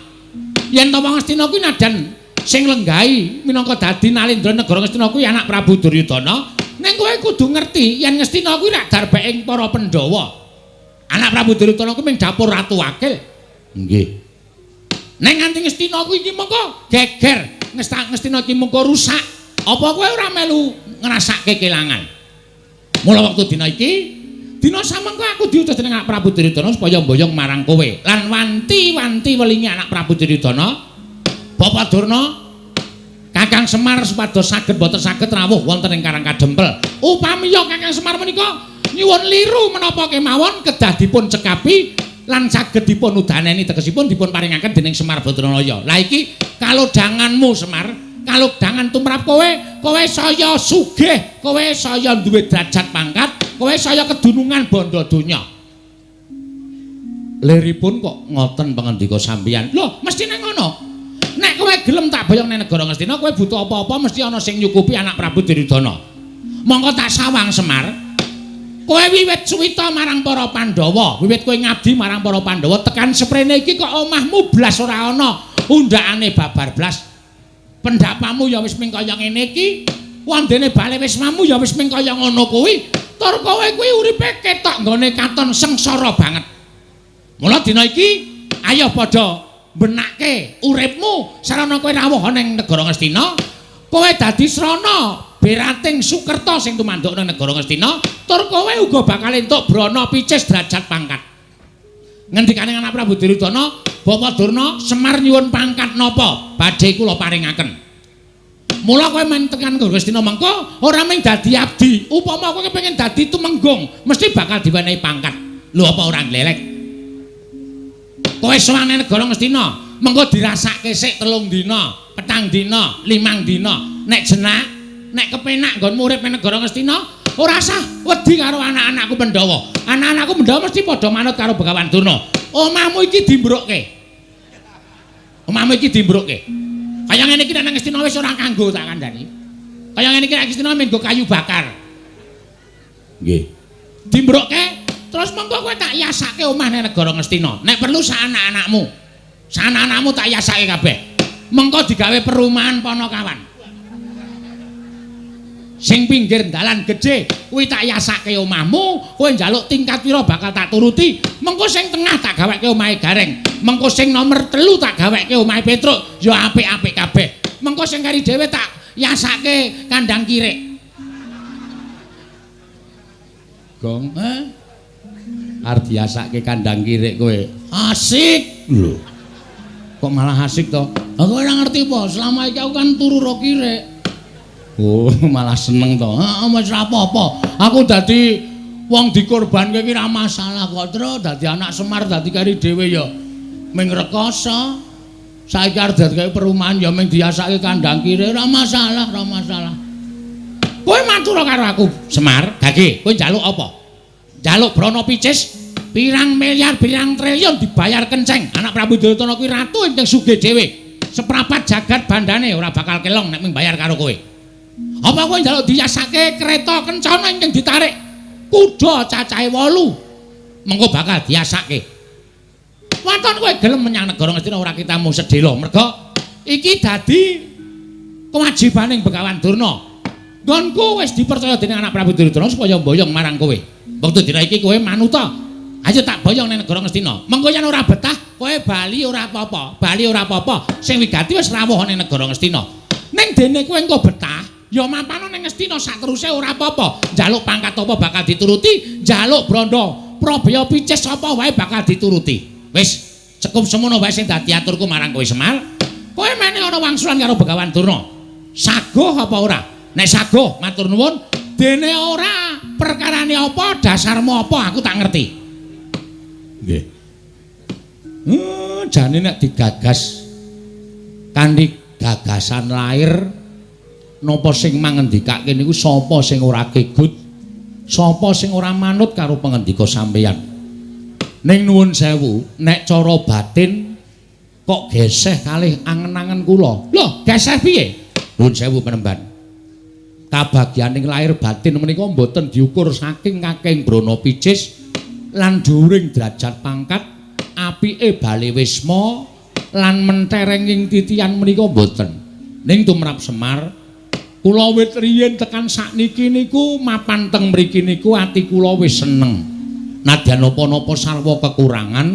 Yen to wong Ngastina kuwi nadan sing lenggahi minangka dadi Nalendra negara Ngastina kuwi anak Prabu Duryudana, ning kowe kudu ngerti yen Ngastina kuwi rak darbeking para Pandhawa. Anak Prabu Duryudana kuwi mung dapur ratu wakil. Nggih. Ning nganti Ngastina kuwi iki mengko geger, Ngastina iki mengko rusak. Apa kowe ora melu ngrasake kelangan? Mula wektu dina iki, dina samengko aku diutus dening anak Prabu Duryudana supaya mboyong marang kowe. Lan wanti-wanti welingi anak Prabu Duryudana, Bapak Durna, Kakang Semar supados saged boten saged rawuh wonten ing Karang Kadempel. Upamiya Kakang Semar menika nyuwun liru menapa kemawon kedah dipun cekapi lan saged dipun udaneni, tegesipun dipun paringaken dening Semar Badranaya. Lah iki kalodhanganmu Semar, kalodhangan tumrap kowe, kowe saya sugih, kowe saya duwe derajat pangkat, kowe saya kedunungan bondo donya. Liripun kok ngoten pangandika sampeyan? Lho, mestine ngono. Nek kowe gelem tak boyong nang negara Ngastina, kowe butuh apa-apa mesti ana sing nyukupi anak Prabu Duryudana. Mongko tak sawang Semar. Kowe wiwit suwita marang para Pandhawa, wiwit kowe ngabdi marang para Pandhawa tekan seprene iki kok omahmu blas ora ana undhakane babar blas. Pendapamu ya wis ming kaya ngene iki, wandene bale wismamu ya wis ming kaya ngono kuwi. Tur kowe kuwi uripe ketok nggone katon sengsara banget. Mula dina iki ayo padha benake uripmu sarana kowe rawuh ning negara Ngastina, kowe dadi srana berating Sukerta sing tumanduk nang negara Ngastina, tur kowe uga bakal entuk brana picis derajat pangkat. Ngendikane anak Prabu Duryudana, Bapak Durna, Semar nyuwun pangkat napa badhe kula paringaken. Mula kowe men tekan Ngastina mengko ora mung dadi abdi, upama kowe kepengin dadi tumenggung mesti bakal diwenehi pangkat. Lho apa ora glelek? Kowe sowan nang negara Ngastina, mengko dirasake sik 3 dina, 4 dina, 5 dina. Nek jenak, nek kepenak nggonmu urip nang negara Ngastina, ora usah wedi karo anak-anakku Pandhawa. Anak-anakku Pandhawa mesti padha manut karo Begawan Durna. Omahmu iki dimbrukke. Omahmu iki dimbrukke. Kaya ngene iki nek nang Ngastina wis ora kanggo tak kandhani. Kaya ngene iki nek Ngastina mung nggo kayu bakar. Nggih. Dimbrukke terus monggo kowe tak yasake omah nang negara Ngastina. Nek perlu sak anak-anakmu. Sak anak-anakmu tak yasake kabeh. Mengko digawe perumahan Ponokawan. Sing pinggir dalan gedhe kuwi tak yasake omahmu, kowe njaluk tingkat pira bakal tak turuti. Mengko sing tengah tak gaweke omahe Gareng. Mengko sing nomor 3 tak gaweke omahe Petruk, ya apik-apik kabeh. Mengko sing kari dhewe tak yasake kandang kirik. Gong, eh? Arep diasake kandang kirik kowe. Asik. Lho. Kok malah asik to? Aku ora ngerti apa, selama iki aku kan turu ro kirik. Oh, malah seneng to. Heeh, wis ora apa-apa. Aku dadi wong dikorbanke iki ora masalah kok, Tru. Dadi anak Semar dadi keri dhewe ya ming rekoso. Saiki arep dadi kaya perumahan ya ming diasake kandang kirik ora masalah, ora masalah. Kowe matur karo aku, Semar, Gage, kowe njaluk apa? Njaluk brana picis pirang miliar, pirang triliun dibayar kenceng. Anak Prabu Duryudana kuwi ratu ingkang sugih dhewe. Seprapat jagat bandane ora bakal kelong nek mung bayar karo kowe. Apa kowe njaluk diasake kereta kencana ingkang ditarik kuda cacahe 8? Mengko bakal diasake. Waton kowe gelem menyang negara Ngastina ora kitamu sedhela. Merga iki dadi kewajibaning Begawan Durna. Nggonku wis dipercaya dening anak Prabu Duryudana supaya mboyong marang kowe. Wektu dina iki kowe manuta. Ayo tak boyong ning negara Ngastina. Mengko yen ora betah, kowe bali ora apa-apa. Bali ora apa-apa. Sing wigati wis rawuh ning negara Ngastina. Ning dene kowe engko betah, ya mapano ning Ngastina sateruse ora apa-apa. Njaluk pangkat apa bakal dituruti, njaluk brandha probaya picis apa wae bakal dituruti. Wis, cukup semono wae sing dadi aturku marang kowe Semar. Kowe mene ana wangsulan karo Begawan Durna. Saguh apa ora? Nek saguh matur nuwun, dene ora perkarane apa, dasarmu apa aku tak ngerti. Nggih. Jane nek digagas kanthi gagasan lair napa sing mangendikake niku sapa sing ora kegut, sapa sing ora manut karo pangendika sampeyan. Ning nuwun sewu, nek cara batin kok geseh kalih angen-angen kula. Lho, geseh piye? Nuwun sewu penemban. Kabagyaning lahir batin menika mboten diukur saking kakeng brana picis lan dhuwuring derajat pangkat, apike bale wisma lan menterenging titian menika mboten. Ning tumrap Semar, kula wit riyin tekan sakniki niku mapan teng mriki niku ati kula wis seneng. Nadyan napa-napa sarwa kekurangan,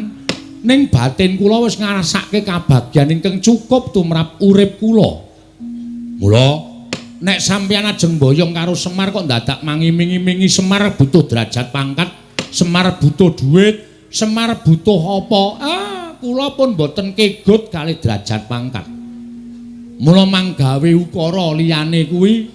ning batin kula wis ngrasake kabagyan ingkang cukup tumrap urip kula. Mula nek sampeyan ajeng mboyong karo Semar kok dadak mangiming-imingi Semar butuh derajat pangkat, Semar butuh duit, Semar butuh apa? Ah, kula pun mboten kegut kalih derajat pangkat. Mula manggawe ukara liyane kuwi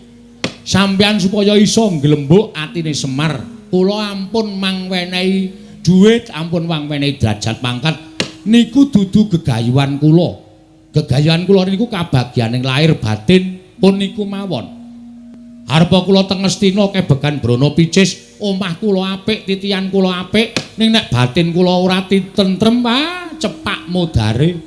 sampeyan supaya iso nglembuk atine Semar. Kula ampun mangwenehi duit, ampun mangwenehi derajat pangkat niku dudu gegayuhan kula. Gegayuhan kula niku kabagyaning lahir batin pun niku mawon. Arepa kula teng Ngastina kebegan brana picis, omah kula apik, titian kula apik, ning nek batin kula ora tentrem, ah cepak modare.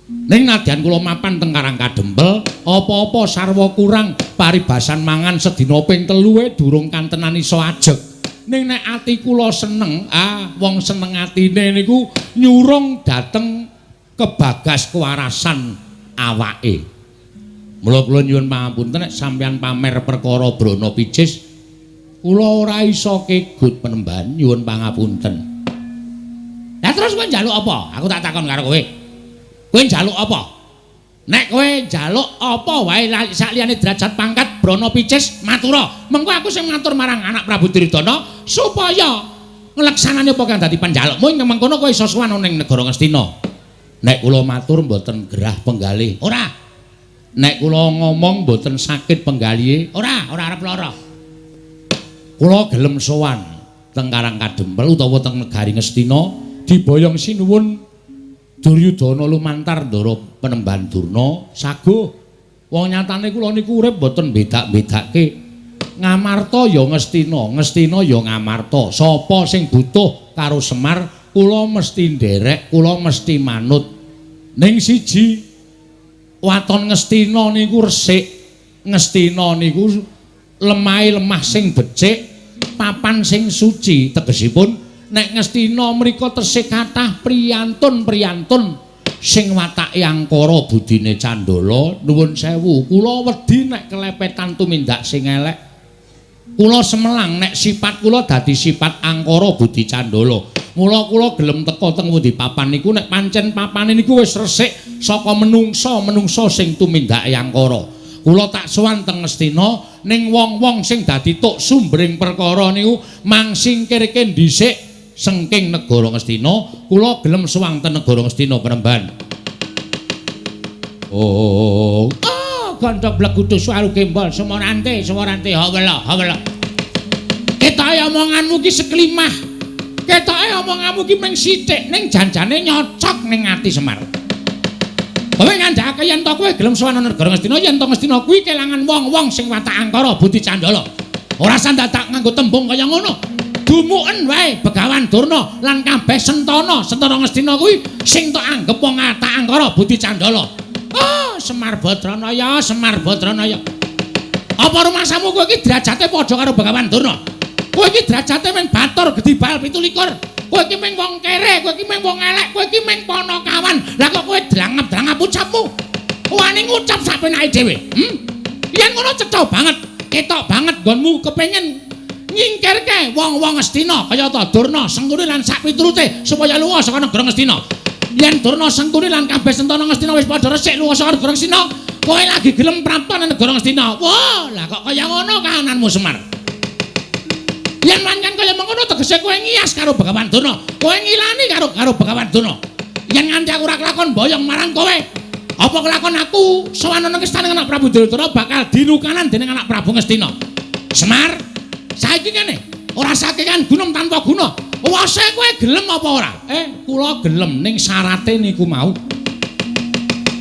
Ning nadyan kula mapan teng Karang Kadempel, apa-apa sarwa kurang, paribasan mangan sedina ping 3 durung kantenan iso ajeg. Ning nek ati kula seneng, ah wong seneng atine niku nyurung dhateng kebagas kewarasan awake. Mula kula nyuwun pangapunten nek sampeyan pamer perkara brana picis, kula ora iso kegut penemban, nyuwun pangapunten. Lah terus kowe njaluk apa? Aku tak takon karo kowe. Kowe njaluk apa? Nek kowe njaluk apa wae sakliyane derajat pangkat brana picis matura. Mengko aku sing matur marang anak Prabu Duryudana supaya ngleksanani apa kang dadi panjalukmu ing mengkono kowe iso sowan ning negara Ngastina. Nek kula matur mboten gerah penggalih. Ora. Nek kula ngomong mboten sakit penggalihe. Ora, ora arep lara. Kula gelem sowan teng Karang Kadempel utawa teng negari Ngastina diboyong sinuwun Duryudana lumantar ndara penemban Durna saguh. Wong nyatane kula niku urip mboten bedak-bedake. Ngamarta ya Ngastina, Ngastina ya Ngamarta. Sapa sing butuh karo Semar, kula mesti nderek, kula mesti manut. Ning siji waton Ngastina niku resik. Ngastina niku lemahe lemah sing becik, papan sing suci. Tegesipun nek Ngastina mriku tesih kathah priyantun-priyantun sing watake angkara budine candala. Nuwun sewu, kula wedi nek kelepetan tumindak sing elek. Kula semelang nek sifat kula dadi sifat angkara budi candala. Mula kula gelem teka teng pundi papan niku nek pancen papane niku wis resik saka menungsa-menungsa sing tumindake angkara. Kula tak sowan teng Ngastina ning wong-wong sing dadi tuk sumbering perkara niku mang singkirke dhisik saking negara Ngastina, kula gelem sowan ten negara Ngastina Panembahan. Oh, oh, gondok blegudu suaru gembol sumorante sumorante hawela hawela. Ketoke omonganmu ki seklimah. Ketoke omonganmu ki mung sithik ning janjane nyocok ning ati Semar. Kowe ngandhakake yen to kowe gelem sowan negara Ngastina, yen to Ngastina kuwi kelangan wong-wong sing watak angkara budi candala. Ora sandadak nganggo tembung kaya ngono. Dumuken wae Begawan Durna lan kabeh sentana, sentana Ngastina kuwi sing tok anggep wong watak angkara budi candala. Oh, Semar Badranaya, Semar Badranaya. Apa rumasamu kowe iki derajate padha karo Begawan Durna? Kowe iki derajate mung batur gedhi bal 27. Kowe iki mung wong kere, kowe iki mung wong elek, kowe iki mung panakawan. Lah kok kowe drangap-drangap ucapmu? Wani ngucap sak penake dhewe. Yen ngono cetha banget, ketok banget nggonmu kepengin nyingkirke wong-wong Ngastina kaya ta Durna, Sengkuni lan sak piturute supaya lunga saka negara Ngastina. Yen Durna, Sengkuni lan kabeh sentana Ngastina wis padha resik lunga saka negara Ngastina, kowe lagi gelem prapta nang negara Ngastina. Wah, lah kok kaya ngono kahananmu Semar? Yen pancen kaya mengono tegese kowe ngiyas karo Begawan Durna, kowe ngilani karo Begawan Durna. Yen nganti aku ora kelakon boyong marang kowe, apa kelakon aku sowan nang istana anak Prabu Duryudana bakal dilukanan dening anak Prabu Ngastina. Semar, saiki ngene, ora sakekan gunung tanpa guna. Wase kowe gelem apa ora? Kula gelem ning syarate niku mau.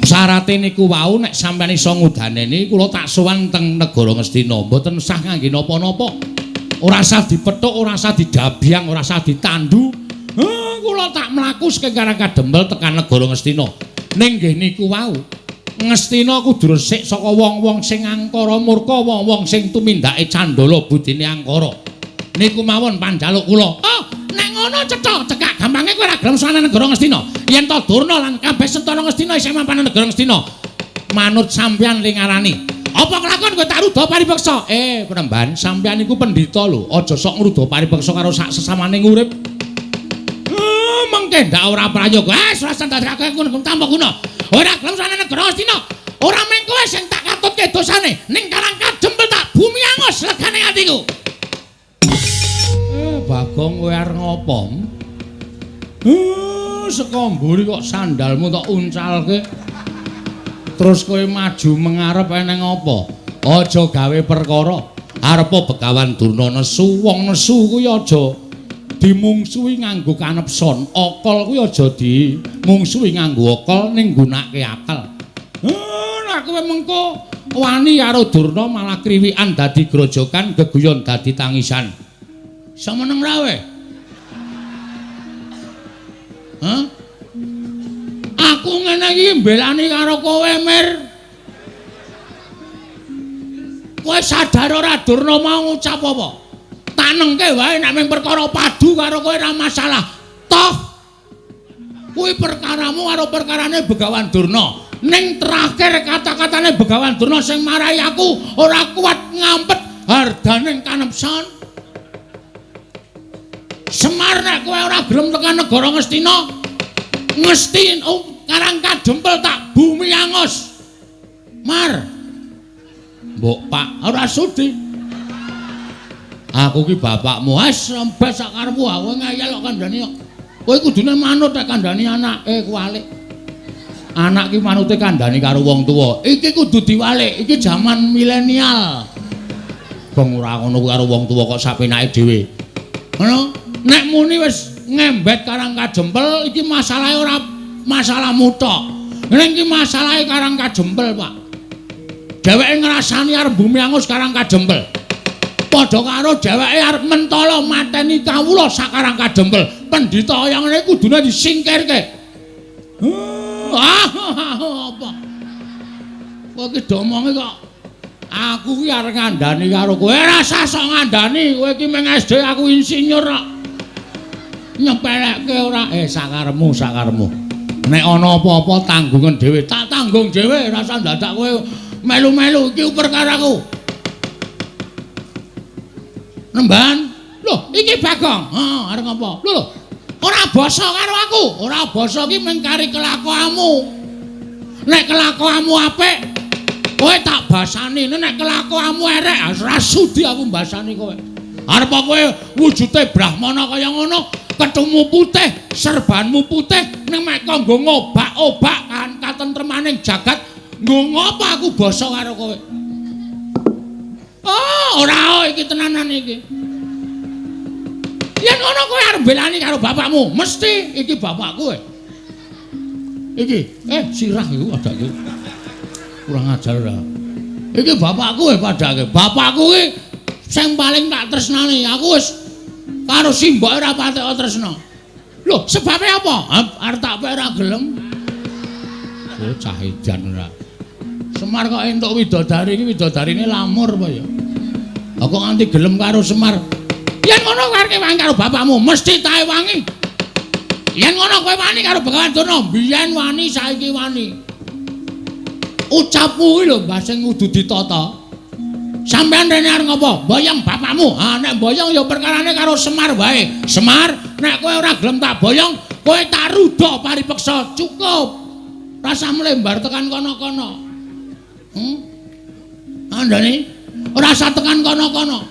Syarate niku wau nek sampeyan iso ngudaneni kula tak sowan teng negara Ngastina, mboten sah ngangge napa-napa. Ora sah dipethuk, ora sah didabyang, ora sah ditandu. Kula tak mlaku saking Karang Kadempel tekan negara Ngastina. Ning nggih niku wau, Ngastina kudu resik saka wong-wong sing angkara murka, wong-wong sing tumindake candala budine angkara. Niku mawon panjaluk kula. Oh, nek ngono cetha, cekak gampange kowe ora gelem sowan negara Ngastina. Yen to Durna lan kabeh sentana Ngastina isih mapan negara Ngastina, manut sampeyan ling ngarani. Apa kelakon kowe tak ruda paripeksa? Panembahan, sampeyan iku pendhita lho. Aja sok ngruda paripeksa karo sak sesamane urip. Mengke ndak ora prayoga. Wis ora ndadekake ngono tanpa guna. Ora gelem sowan negara Ngastina. Ora mung kowe sing tak katutke dosane, ning Karang Kadempel tak bumi angus legane atiku. Bagong kowe arep ngopo? Saka mburi kok sandalmu tok uncalke. Terus kowe maju mengarep eneng apa? Aja gawe perkara. Arepa Begawan Durna nesu, wong nesu kuwi aja dimungsuhi nganggo kanepson. Akal kuwi aja dimungsuhi nganggo akal ning nggunakake akal. Nek kowe mengko wani karo Durna malah kriwikan dadi grojokan, geguyon dadi tangisan. Semeneng ra kowe? Hah? Aku ngene iki mbelani karo kowe, Mir. Kowe sadar ora Durna mau ngucap apa? Tanengke wae nek mung perkara padu karo kowe ora masalah. Toh kuwi perkaramu karo perkarane Begawan Durna. Ning terakhir kata-katane Begawan Durna sing marai aku ora kuat ngampet hardaning kanepson. Semar nek kowe ora gelem tekan negara Ngastina, Ngastina Karang Kadempel tak bumi angus. Mar. Mbok Pak ora sudi. Aku ki bapakmu. Wis rembes sak karepmu aku ngeyel kok kandhani kok. Kowe kudune manut nek kandhani anake kuwalik. Anak ki manute kandhani karo wong tuwa. Iki kudu diwalik, iki jaman milenial. Gong ora ngono kuwi karo wong tuwa kok sak penake dhewe. Ngono? Nek muni wis ngembet Karang Kadempel iki masalahe ora masalahmu tok. Ning iki masalahe Karang Kadempel, Pak. Dheweke ngrasani arep bumi angus Karang Kadempel. Padha karo dheweke arep mentala mateni kawula sak Karang Kadempel. Pendhita kaya ngene kudune disingkirke. Apa? Kowe iki domonge kok aku ki arep ngandani karo kowe. Ora usah sok ngandani, kowe iki mung SD aku insinyur kok. Nyepelekke ora? Sakarepmu, sakarepmu. Nek ana apa-apa tanggungan dhewe, tak tanggung dhewe, ora usah dadak kowe melu-melu iki perkaraku. Nemban, lho iki Bagong. Heeh, arep ngopo? Lho lho. Ora basa karo aku. Ora basa iki mung kari kelakuanmu. Nek kelakuanmu apik, kowe tak basani. Nek kelakuanmu erek, ora sudi aku mbasani kowe. Arep kowe wujude brahmana kaya ngono, Kethumu putih, serbanmu putih, ning mek kok nggo ngobak-obak kan katentremaning jagat, nggo ngopo aku basa karo kowe? Oh, ora iki tenanan iki. Yen ngono kowe arep belani karo bapakmu, mesti iki bapakku. Iki, sirah iku padake. Kurang ajar ora. Iki bapakku padake. Bapakku iki sing paling tak tresnani. Aku wis karo simboke ora patek tresna. Lho, sebabe apa? Arep tak pek ora gelem. Oh, cah edan ora. Semar kok entuk widodari iki, widodarine lamur apa ya? Lah kok nganti gelem karo Semar? Yen ngono kowe arep wangi karo bapakmu, mesti tae wangi. Yen ngono kowe wani karo Begawan Durna, biyen wani saiki wani. Ucapmu kuwi lho Mbah sing kudu ditata. Sampeyan rene arep ngopo? Boyong bapakmu. Ha nek boyong ya perkarane karo Semar wae. Semar, nek kowe ora gelem tak boyong, kowe tak rudha paripeksa. Cukup. Rasah mlembar tekan kono-kono. Andane ora usah tekan kono-kono.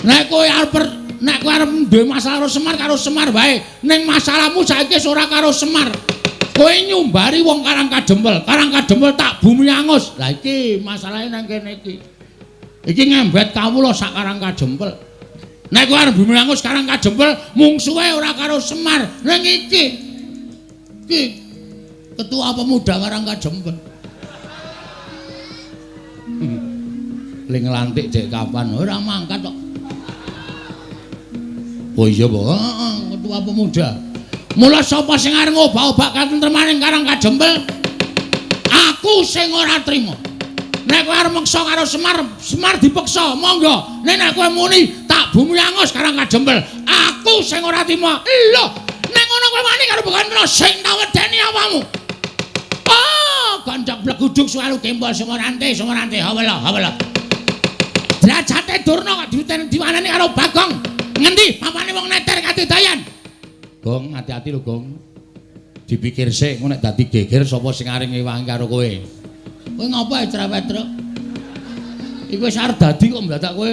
Nek kowe arep duwe masalah karo Semar wae. Ning masalahmu saiki wis ora karo Semar. Kowe nyumbari wong Karang Kadempel. Karang Kadempel tak bumi angus. Lah iki masalahe nang kene iki. Iki ngembet kawula sak Karang Kadempel. Nek kowe arep bumi angus Karang Kadempel, mungsuhe ora karo Semar. Ning iki. Iki ketua pemuda Karang Kadempel. Ling nglantik dek kapan? Ora mangkat kok. Oh iya, Pak. Heeh, ketua pemuda. Mula sapa sing arep ngobak-obak katentremaning Karang Kadempel? Aku sing ora trima. Nek kowe arep meksa karo Semar, Semar dipeksa, monggo. Nek nek kowe muni tak bumi angus Karang Kadempel, aku sing ora trima. Lho, nek ngono kowe wani karo Begawan Durna sing tak wedeni awakmu. Oh, ganjak bleguduk suwaru gembol Sumarante, Sumarante, hawela, hawela. Derajate Durna kok diwaneni karo Bagong. Ngendi papane wong neter kadidayan? Gong, hati-hati lho, Gong. Dipikir sik, engko nek dadi geger sapa sing arep ngewangi karo kowe? Kowe ngopo ae cerewet, Truk? Iku wis arep dadi kok ndadak kowe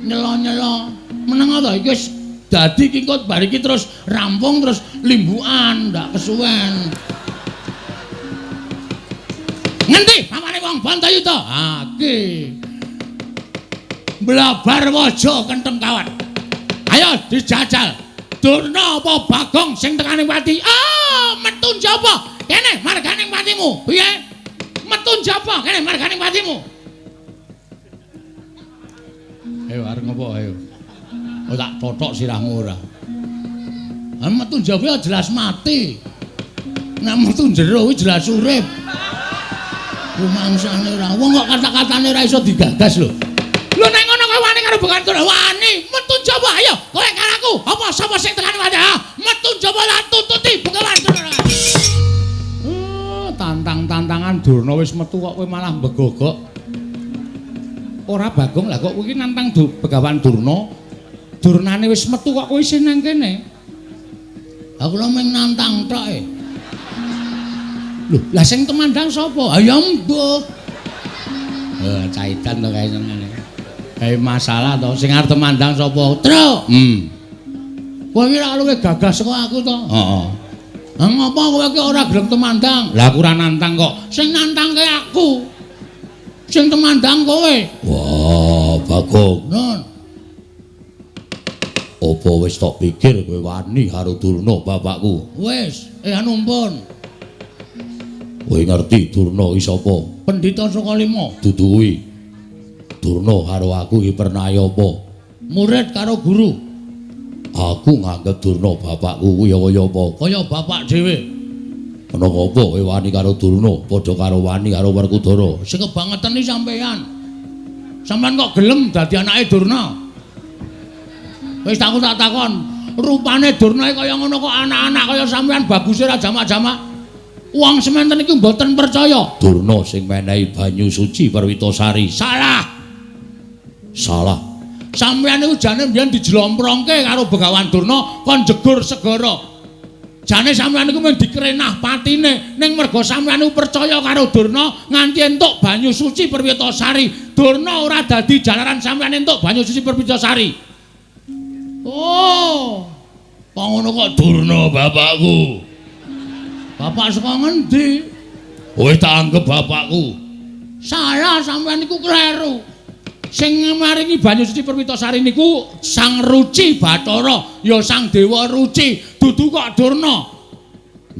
nyela-nyela. Meneng to, iki wis dadi iki kok bar iki terus rampung terus limbukan, ndak kesuwen. Ngendi papane wong Bantayuda? Ha iki. Blabar waja kentheng kawat. Ayo dijajal. Durna apa Bagong sing tekane pati? Ah, metu njaba. Kene marganing patimu. Piye? Metu njaba kene marganing patimu. Ayo arep ngopo ayo. Oh tak tothok sirahmu ora. Ah metu njaba jelas mati. Nek metu jero kuwi jelas urip. Rumangsane ora. Wong kok kata-katane ora iso digagas lho. Lho nek ngono kowe wani karo Begawan Durna? Wani, metu njaba ayo. Kowe karo aku. Apa sapa sing tekane wae? Metu njaba lan tututi Begawan Durna. Tantang-tantangan Durna wis metu kok kowe malah mbegogok. Ora Bagong lah kok kowe iki nantang Begawan Durna. Durnane wis metu kok kowe isih nang kene. Aku lho mung nantang tok e. Lho, lah sing temandang sapa? Ha ya mbuh. Caitan to kae senengane. Masalah to sing arep temandang sapa? Truk. Kowe iki ora luwih gagah saka aku to? Heeh. Lah ngopo kowe iki ora gelem temandang? Lah aku ora nantang kok. Sing nantangke aku. Sing temandang kowe. Wah, Bagong. Nun. Apa wis tok pikir kowe wani karo Durna bapakku? Wis, anu pun. Kowe ngerti Durna iki sapa? Pendhita Sukalima. Dudu kuwi. Durna karo aku iki pernah apa? Murid karo guru. Aku nganggep Durna bapakku kuwi kaya apa? Kaya bapak dhewe. Ana apa kowe wani karo Durna padha karo wani karo Werkudara? Sing kebangetan iki sampeyan. Sampeyan kok gelem dadi anake Durna? Wis aku tak takon, rupane Durna kaya ngono kok anak-anak kaya sampeyan baguse ora jamak-jamak. Wong sementen iki mboten percaya. Durna sing menehi banyu suci Perwitasari. Salah. Salah. Sampeyan niku jane mbiyen dijlomprongke karo Begawan Durna kon jegur segara. Jane sampeyan niku mung dikrenah patine, ning merga sampeyan niku percaya karo Durna nganti entuk banyu suci Perwitasari. Durna ora dadi jalaran sampeyan entuk banyu suci Perwitasari. Oh. Kok ngono kok Durna bapakku? Bapak saka ngendi? Kowe tak anggap bapakku. Salah, sampean niku kleru. Sing maringi banyu suci Perwitasari niku Sang Ruci Bathara, ya Sang Dewa Ruci, dudu kok Durna.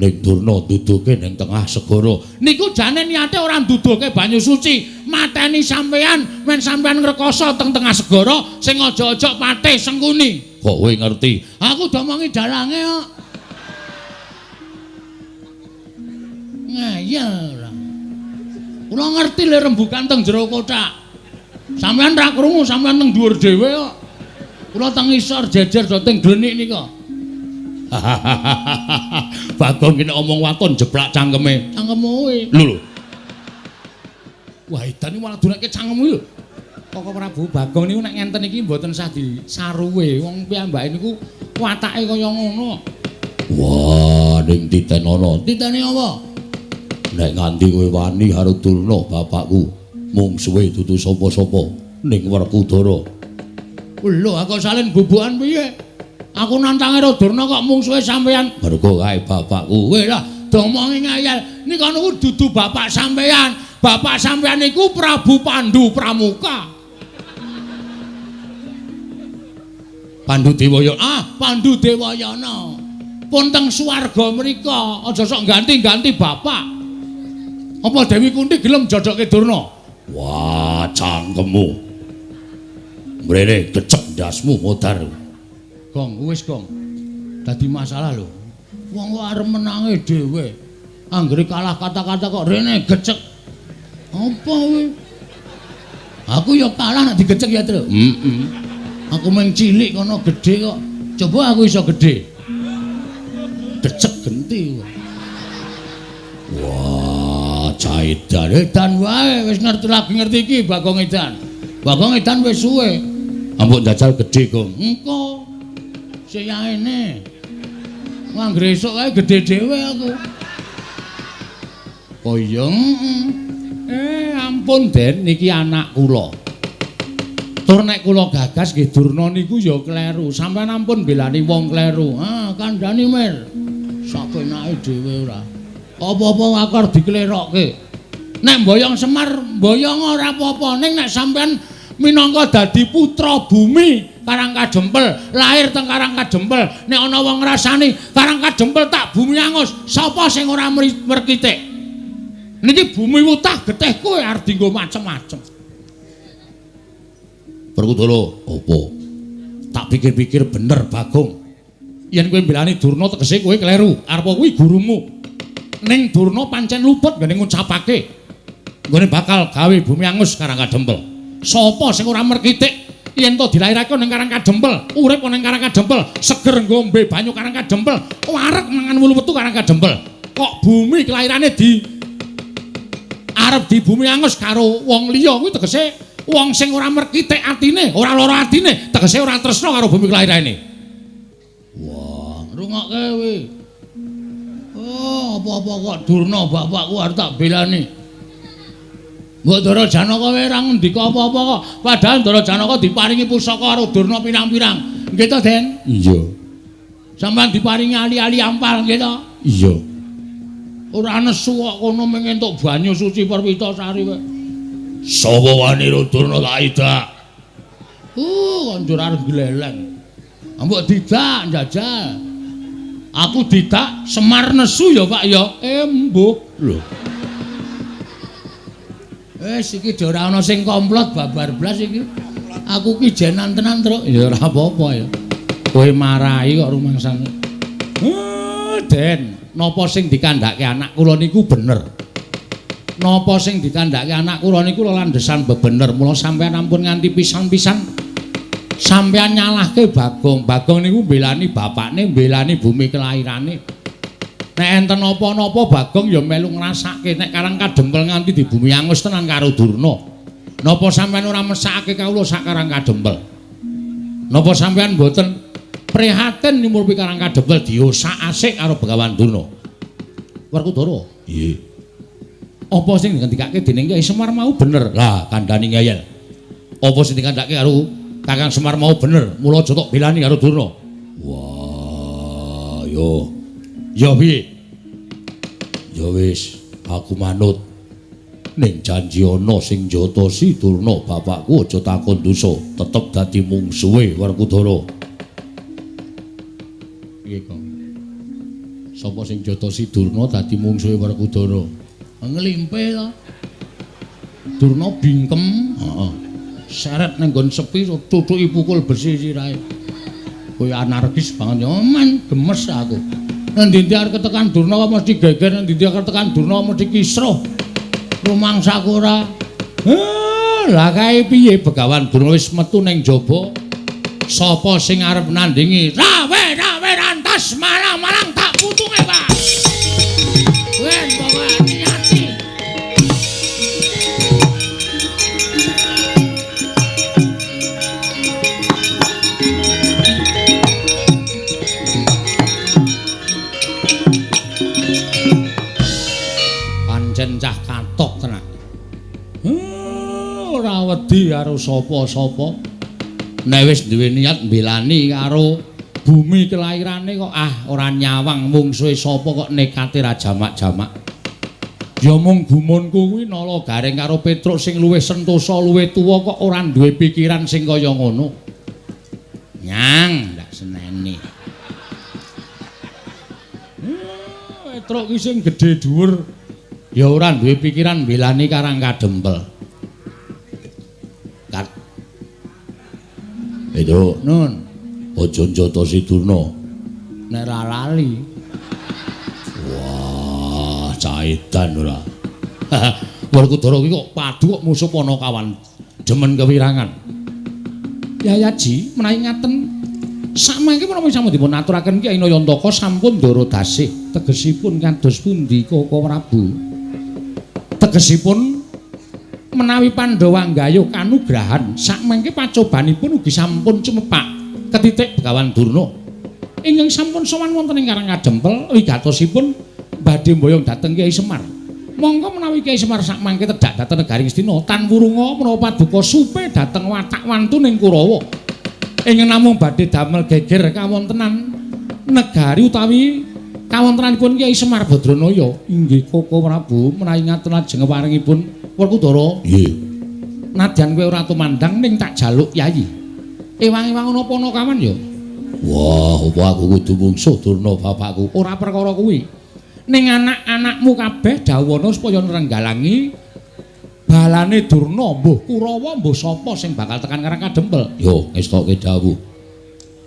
Ning Durna duduke ning tengah segara. Niku jane niate ora nduduhke banyu suci, mateni sampean men sampean ngrekoso teng tengah segara sing aja-aja patih Sengkuni. Kok kowe ngerti? Aku domongi dalange kok. Ngeyel ora. Kula ngerti le rembukan teng jero kothak. Sampeyan ra krungu, sampeyan teng dhuwur dhewe kok. Kula teng isor jejer do teng glenik nika. Bagong kene omong waton jeplak cangkeme. Cangkemmu kowe. Lho lho. Wah, edan iki malah dunake cangkemmu lho. Koko Prabu Bagong niku nek ngenten iki mboten sah disaruwe. Wong piyambake niku watake kaya ngono. Wah, ning titenono. Titene apa? Nek nganti kowe wani karo Durna bapakku, mungsuhe dudu sapa-sapa ning Werkudara. Lho, aku salin bubukan piye? Aku nantange karo Durna kok mungsuhe sampean. Mergo kae bapakku. Kowe lah domongi ngayal. Nika niku dudu bapak sampean. Bapak sampean niku Prabu Pandu Pramuka. Pandu Dewayana. Ah, Pandu Dewayana. Pun teng swarga mrika, aja sok ganti-ganti bapak. Apa Dewi Kunti gelem jodohke Durna? Wah, cangkemmu. Mrene kecek ndasmu modar. Gong, wis gong. Dadi masalah lho. Wong kok arep menange dhewe. Anggere kalah kata-kata kok rene gecek. Apa kowe? Aku ya kalah nek digecek ya, Tru. Heeh. Aku mung cilik kono gedhe kok. Coba aku iso gedhe. Gecek genti. Wah, caidan edan wae wis ngerti lagi ngerti iki Bagong Edan. Bagong Edan wis suwe. Ambok njajal gedhe, Gong. Engko. Sing yaene. Anggere esuk kae gedhe dhewe aku. Oh iya. Ampun Den, niki anak kula. Tur nek kula gagas nggih Durna niku ya kleru. Sampeyan ampun belani wong kleru. Ah, kandhani Mir. Sapenake dhewe ora. Apa-apa aku arep diklerokke. Nek mboyong Semar, mboyong ora apa-apa. Ning nek sampeyan minangka dadi putra bumi Karang Kadempel, lahir teng Karang Kadempel, nek ana wong ngrasani Karang Kadempel tak bumi angus, sapa sing ora merkitik? Niki bumi wutah getih kowe arep dienggo macem-macem. Werkudara, apa? Tak pikir-pikir bener Bagong. Yen kowe mbelani Durna tegese kowe kleru. Arep kuwi gurumu. Ning Durna pancen luput nggone ngucapake nggone bakal gawe bumi angus Karang Kadempel. Sapa sing ora merkitik yen to dilairake ning Karang Kadempel, urip ning Karang Kadempel, seger ngombe banyu Karang Kadempel, wareg mangan wulu wetu Karang Kadempel. Kok bumi kelairane di arep di bumi angus karo wong liya kuwi tegese wong sing ora merkitik atine, ora lara atine, tegese ora tresna karo bumi kelairane. Wah, ngrungokke kowe. Oh, apa-apa kok Durna bapakku arep tak belani. Mbok Ndara Janaka kowe ora ngendika apa-apa kok. Padahal Ndara Janaka diparingi pusaka karo Durna pirang-pirang. Nggih to, Den? Iya. Sampeyan diparingi ali-ali ampal nggih to? Iya. Ora nesu kok kono mung entuk banyu suci Perwitasari kowe. Sapa wani ro Durna tak idak? Kok njur arep gleleng. Mbok didak njajal. Aku didak Semar nesu ya, Pak ya. Embuh. Lho. Wis iki ora ana sing komplot babar blas iki. Aku ki jenan tenan, Truk. Ya ora apa-apa ya. Kowe marahi kok rumangsane. Den, napa sing dikandhake anak kula niku bener. Napa sing dikandhake anak kula niku lelandhesan bebener. Mula sampeyan ampun nganti pisan-pisan sampeyan nyalahke Bagong. Bagong niku mbelani bapakne, mbelani bumi kelairane. Nek enten napa-napa Bagong ya melu ngrasake nek Karang Kadempel nganti di bumi angus tenan karo Durna. Napa sampeyan ora mesakake kawula sak Karang Kadempel? Napa sampeyan mboten prihatin nyumurpi Karang Kadempel diosak-asik karo Begawan Durna? Werkudara, nggih. Apa sing dikandhakake dening Kyai Semar mau bener? Lah, kandhani ngeyel. Apa sing dikandhakake karo Kakang Semar mau bener? Mula aja tok belani karo Durna. Wah. Yo. Ya piye? Ya wis, aku manut. Ning janji ana sing njotosi Durna bapakku aja takon dosa, tetep dadi mungsuhe Werkudara. Piye, Kang? Sapa sing njotosi Durna dadi mungsuhe Werkudara? Nglimpe to. Durna bingkem, heeh. Seret ning nggon sepi tutuki pukul besi sirahe. Kowe anarkis banget ya, men gemes aku. Nang ndi-ndi arep ketekan Durna kok mesti geger, nang ndi-ndi arep ketekan Durna mesti kisruh. Rumangsaku ora. Lah kae piye Begawan Durna wis metu ning jaba. Sapa sing arep nandingi? Rawe-rawe rantas malang-malang tak putunge, Pak. Ben pokoke ati-ati. Pancen cah katok tenan. Ora wedi karo sapa-sapa. Nek wis duwe niat mbelani karo bumi kelairane kok ah ora nyawang mungsuhe sapa kok nekate ra jamak-jamak. Ya mung gumunku kuwi Nala Gareng karo Petruk sing luwih sentosa luwih tuwa kok ora duwe pikiran sing kaya ngono. Nyang ndak seneni. Petruk ki sing gedhe dhuwur ya ora duwe pikiran mbelani Karang Kadempel. Kat. Itu nun aja njotosi Durna. Nek ra lali. Wah, caitan ora. Werkudara ki kok padu kok musuh Panakawan demen kewirangan. Yayaji menawi ngaten samangke menapa sampun dipun aturaken Kyai Nayantaka sampun ndara dasih tegesipun kados pundi Koko Prabu? Tegesipun menawi Pandhawa nggayuh kanugrahan sakmangke pacobanipun ugi sampun cumepak ketitik Begawan Durna ingkang sampun sowan wonten ing Karang Kadempel wigatosipun badhe mboyong dhateng Kyai Semar. Monggo menawi Kyai Semar sakmangke tedhak dhateng negari Ngastina tan wurunga menapa paduka supe dhateng watak wantuning Kurawa ingkang namung badhe damel geger kawontenan negari utawi kawontenanipun Kyai Semar Badranaya. Inggih Koko Prabu menawi ngaten lajeng waringipun Werkudara. Nggih. Nadyan kowe ora tumandang ning tak jaluk yayi. Ewang-ewang ana Panakawan ya. Wah, apa aku kudu mungsuh Durna bapakku? Ora perkara kuwi. Ning anak-anakmu kabeh dawuhana supaya nrenggalangi balane Durna, mbuh Kurawa mbuh sapa sing bakal tekan Karang Kadempel. Yo, ngestokke dawuh.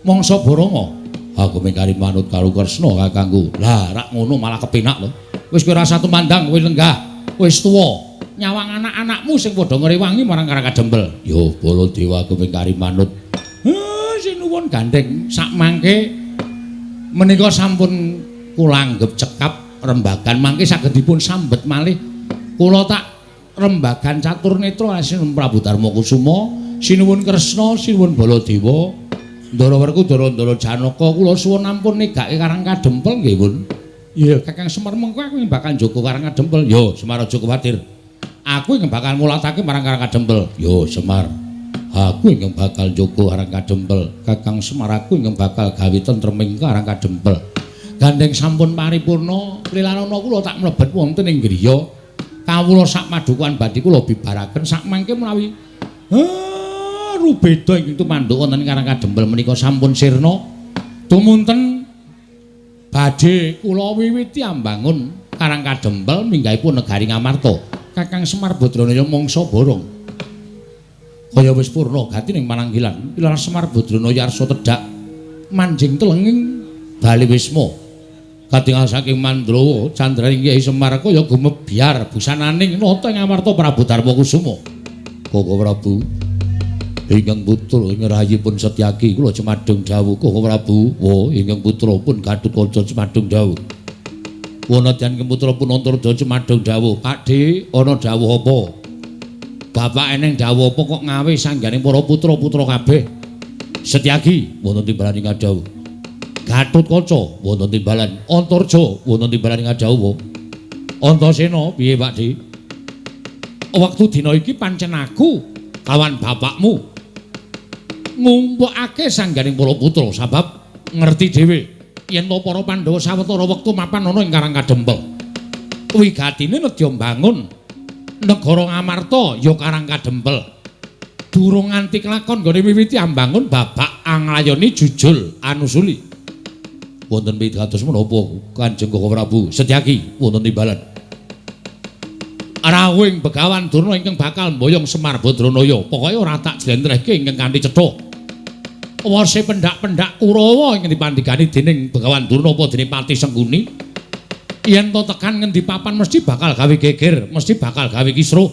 Mangsa Baranga, aku mengkari manut karo Kresna kakangku. Lah, rak ngono malah kepenak lho. Wis kowe ora tumandang, kowe lenggah, wis tuwa. Nyawang anak-anakmu sing padha ngrewangi marang Karang Kadempel. Yo, Baladewa aku mengkari manut. Sinuwun gandeng sakmangke menika sampun kula anggep cekap rembagan mangke saged dipun sambet malih. Kula tak rembagan catur netra sinuwun Prabu Darma Kusuma, sinuwun Kresna, sinuwun Baladewa, Ndara Werkudara, Ndara Janaka, kula suwun ampun negake Karang Kadempel nggih, Pun. Iya, Kakang Semar mengko aku bakal njaga Karang Kadempel. Yo, Semar aja kuwatir. Aku ingkang bakal mulatake marang Karang Kadempel. Yo, Semar. Aku ingkang bakal njaga Karang Kadempel. Kakang Semar aku ingkang bakal gawe tentreming Karang Kadempel. Gandeng sampun paripurna, lilanana kula tak mlebet wonten ing griya. Kawula sak madukuhan badhe kula bibaraken sakmangke menawi rubeda ingkang tumanduk wonten ing Karang Kadempel menika sampun sirna. Tumunten badhe kula wiwiti ambangun Karang Kadempel minggahipun negari Ngamarta. Kakang Semar Badranaya mangsa borong. Kaya wis purna gati ning mananggilan. Pilar Semar Badranaya arsa tedhak manjing telenging bali wisma. Katingal saking Mandrawa candraning Kyai Semar kaya gumebyar busananing nata ing Amarta Prabu Darma Kusuma. Koko Prabu ingkang putra ing rahayipun Setyaki kula cemadung dawuh. Koko Prabu, wa ingkang putra pun Gatotkaca cemadung dawuh. Wanadyan putra pun Antarja cemadung dawuh. Pakdhe ana dawuh apa? Bapak eneng dawuh apa kok ngawe sangganing para putra-putra kabeh? Setyaki wonten timbalan ing dawuh. Gatotkaca wonten timbalan, Antarja wonten timbalan ing dawuh. Antasena piye Pakdhe? Wektu dina iki pancen aku kawan bapakmu ngumpulake sangganing para putra sabab ngerti dhewe. Yen to para Pandhawa sawetara wektu mapan ana ing Karang Kadempel. Wigatine nedya mbangun negara Ngamarta ya Karang Kadempel. Durung nganti kelakon nggone miwiti ambangun babak anglayoni jujul anusuli. Wonten pitados menapa Kanjeng Koko Prabu Setyaki wonten timbalan. Rawuhing Begawan Durna ingkang bakal mboyong Semar Badranaya, pokoke ora tak jlentrehke ingkang kanthi cetha. Wase pendak-pendak Kurawa ingkang dipandhikani dening Begawan Durna apa dene Pati Sengkuni. Yen to tekan ngendi papan mesti bakal gawe geger, mesti bakal gawe kisruh.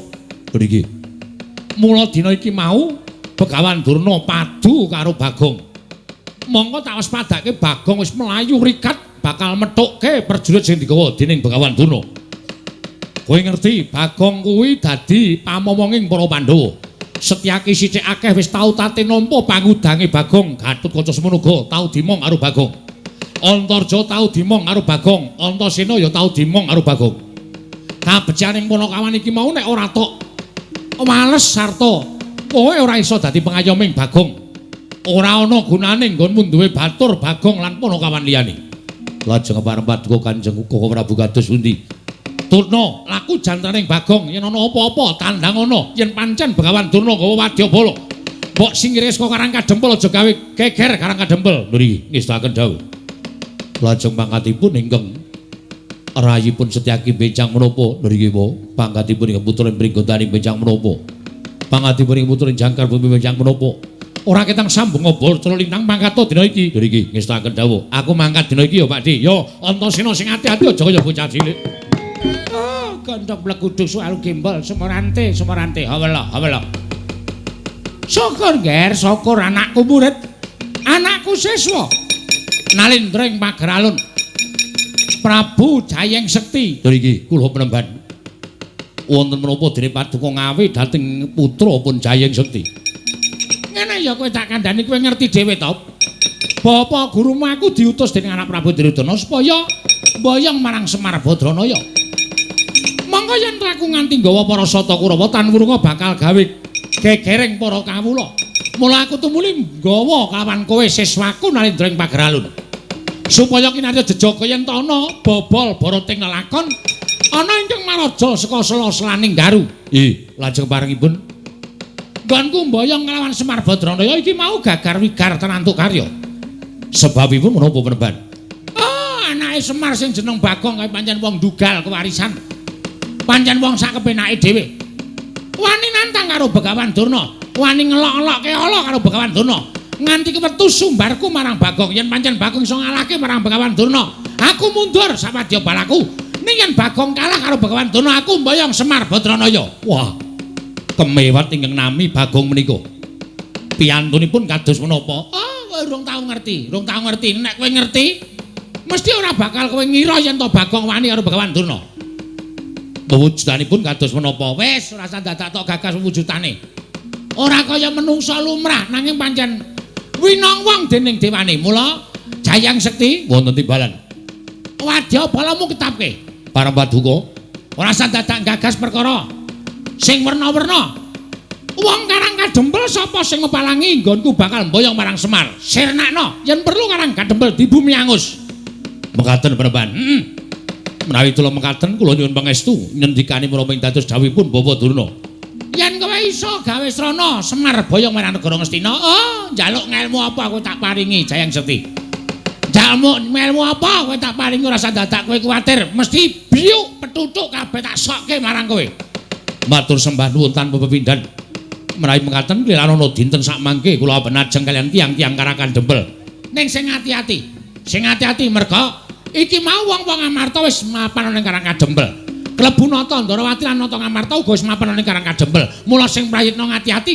Mriki. Mula dina iki mau Begawan Durna padu karo Bagong. Mongko tak waspadake Bagong wis mlayu rikat bakal methukke prajurit sing digawa dening Begawan Durna. Kowe ngerti Bagong kuwi dadi pamomonging para Pandhawa. Setyaki sithik akeh wis tau tate nampa pangudange Bagong. Gatotkaca semono uga tau dimong karo Bagong. Antarja tau dimong karo Bagong, Antasena ya tau dimong karo Bagong. Kabecikaning Panakawan iki mau nek ora tok wales sarta kowe ora iso dadi pengayoming Bagong. Ora ana gunane nggonmu duwe batur Bagong lan Panakawan liyane. Lajeng pareng paduka Kanjeng Koko Prabu kados pundi? Durna, laku jantraning Bagong yen ana apa-apa tandang ana yen pancen Begawan Durna gawa wadyabala. Mbok singkire saka Karang Kadempel aja gawe geger Karang Kadempel. Nggih, ngestakaken dawuh. Lajeng pangkatipun ingkang rayipun Setyaki benjang menapa? Nggih, Pak. Pangkatipun ingkang putra Pringgondani benjang menapa? Pangkatipun ingkang putra Jangkar Bumi benjang menapa? Ora ketang sambung obor celo lintang mangkat dina iki. Nggih, ngestakaken dawuh. Aku mangkat dina iki ya, Pak Di. Ya, Antasena sing ati-ati aja kaya bocah cilik. Oh, gondok bleguduk suaru gembol semorante, semorante. Hawela, hawela. Syukur, Ger, syukur anakku murid. Anakku siswa. Nalindra ing pager alun. Prabu Jayeng Sekti. Lho iki kula penemban. Wonten menapa dene paduka ngawe dhateng putra pun Jayeng Sekti. Ngene ya kowe tak kandhani kowe ngerti dhewe to. Bapak gurumu aku diutus dening anak Prabu Duryudana supaya mboyong marang Semar Badranaya. Monggo yen aku nganti nggawa para sata Kurawa tan wurunga bakal gawe gegereng para kawula. Mula aku tumuli nggawa kawan kowe siswaku Nalindra ing pager alun. Supaya kinarya jejaga yen ta ana bobol barating lelakon ana ingkang maraja saka sela-selaning garu. Ih, lajeng parengipun nggonku mboyong nglawan Semar Badranaya iki mau gagar wigar tenantuk karya. Sebabipun menapa penemban? Oh, anake Semar sing jeneng Bagong kae pancen wong dugal kewarisan. Pancen wong sak kepenake dhewe. Wani nantang karo Begawan Durna, wani ngelok-elokke ala karo Begawan Durna. Nganti kewetu sumbarku marang Bagong, yen pancen Bagong iso ngalahke marang Begawan Durna, aku mundur sawadya balaku. Ning yen Bagong kalah karo Begawan Durna, aku mboyong Semar Badranaya. Wah, kemewat ingkang nami Bagong menika. Piyantunipun kados menapa? Oh, kowe urung tau ngerti, urung tau ngerti. Nek kowe ngerti, mesti ora bakal kowe ngira yen to Bagong wani karo Begawan Durna. Wujudanipun kados menapa? Wis, ora usah dadak tok gagas wujudane. Ora kaya menungsa lumrah nanging pancen winong wong dening dewane. Mula Jayang Sekti wonten timbalan. Wadya balamu ketapke. Pareng paduka, ora usah dadak gagas perkara sing werna-werna. Wong Karang Kadempel sapa sing ngepalangi nggonku bakal mboyong marang Semar. Sirnakno yen perlu Karang Kadempel dibumi angus. Mekaten penemban. Heeh. Menawi kula mekaten kula nyuwun pangestu ngendikane menapa ing dados dawuhipun Bapak Durna. Yen kowe iso gawe srana Semar boyong marang negara Ngastina, oh njaluk ngelmu apa aku tak paringi Jayang Sekti. Njaluk ngelmu apa kowe tak paringi ora usah dadak kowe kuwatir, mesti biuk petutuk kabeh tak sokke marang kowe. Matur sembah nuwun tanpa pepindhan. Menawi mekaten klilanana dinten sakmangke kula penajeng kaliyan tiyang-tiyang Karang Kadempel. Ning sing ati-ati, sing ati-ati merga iki mau wong-wong Amarta wis mapan ning Karang Kadempel. Klebu Nata Ndrawati lan Nata Ngamarta uga wis mapan ning Karang Kadempel. Mula sing prayitna ngati-ati.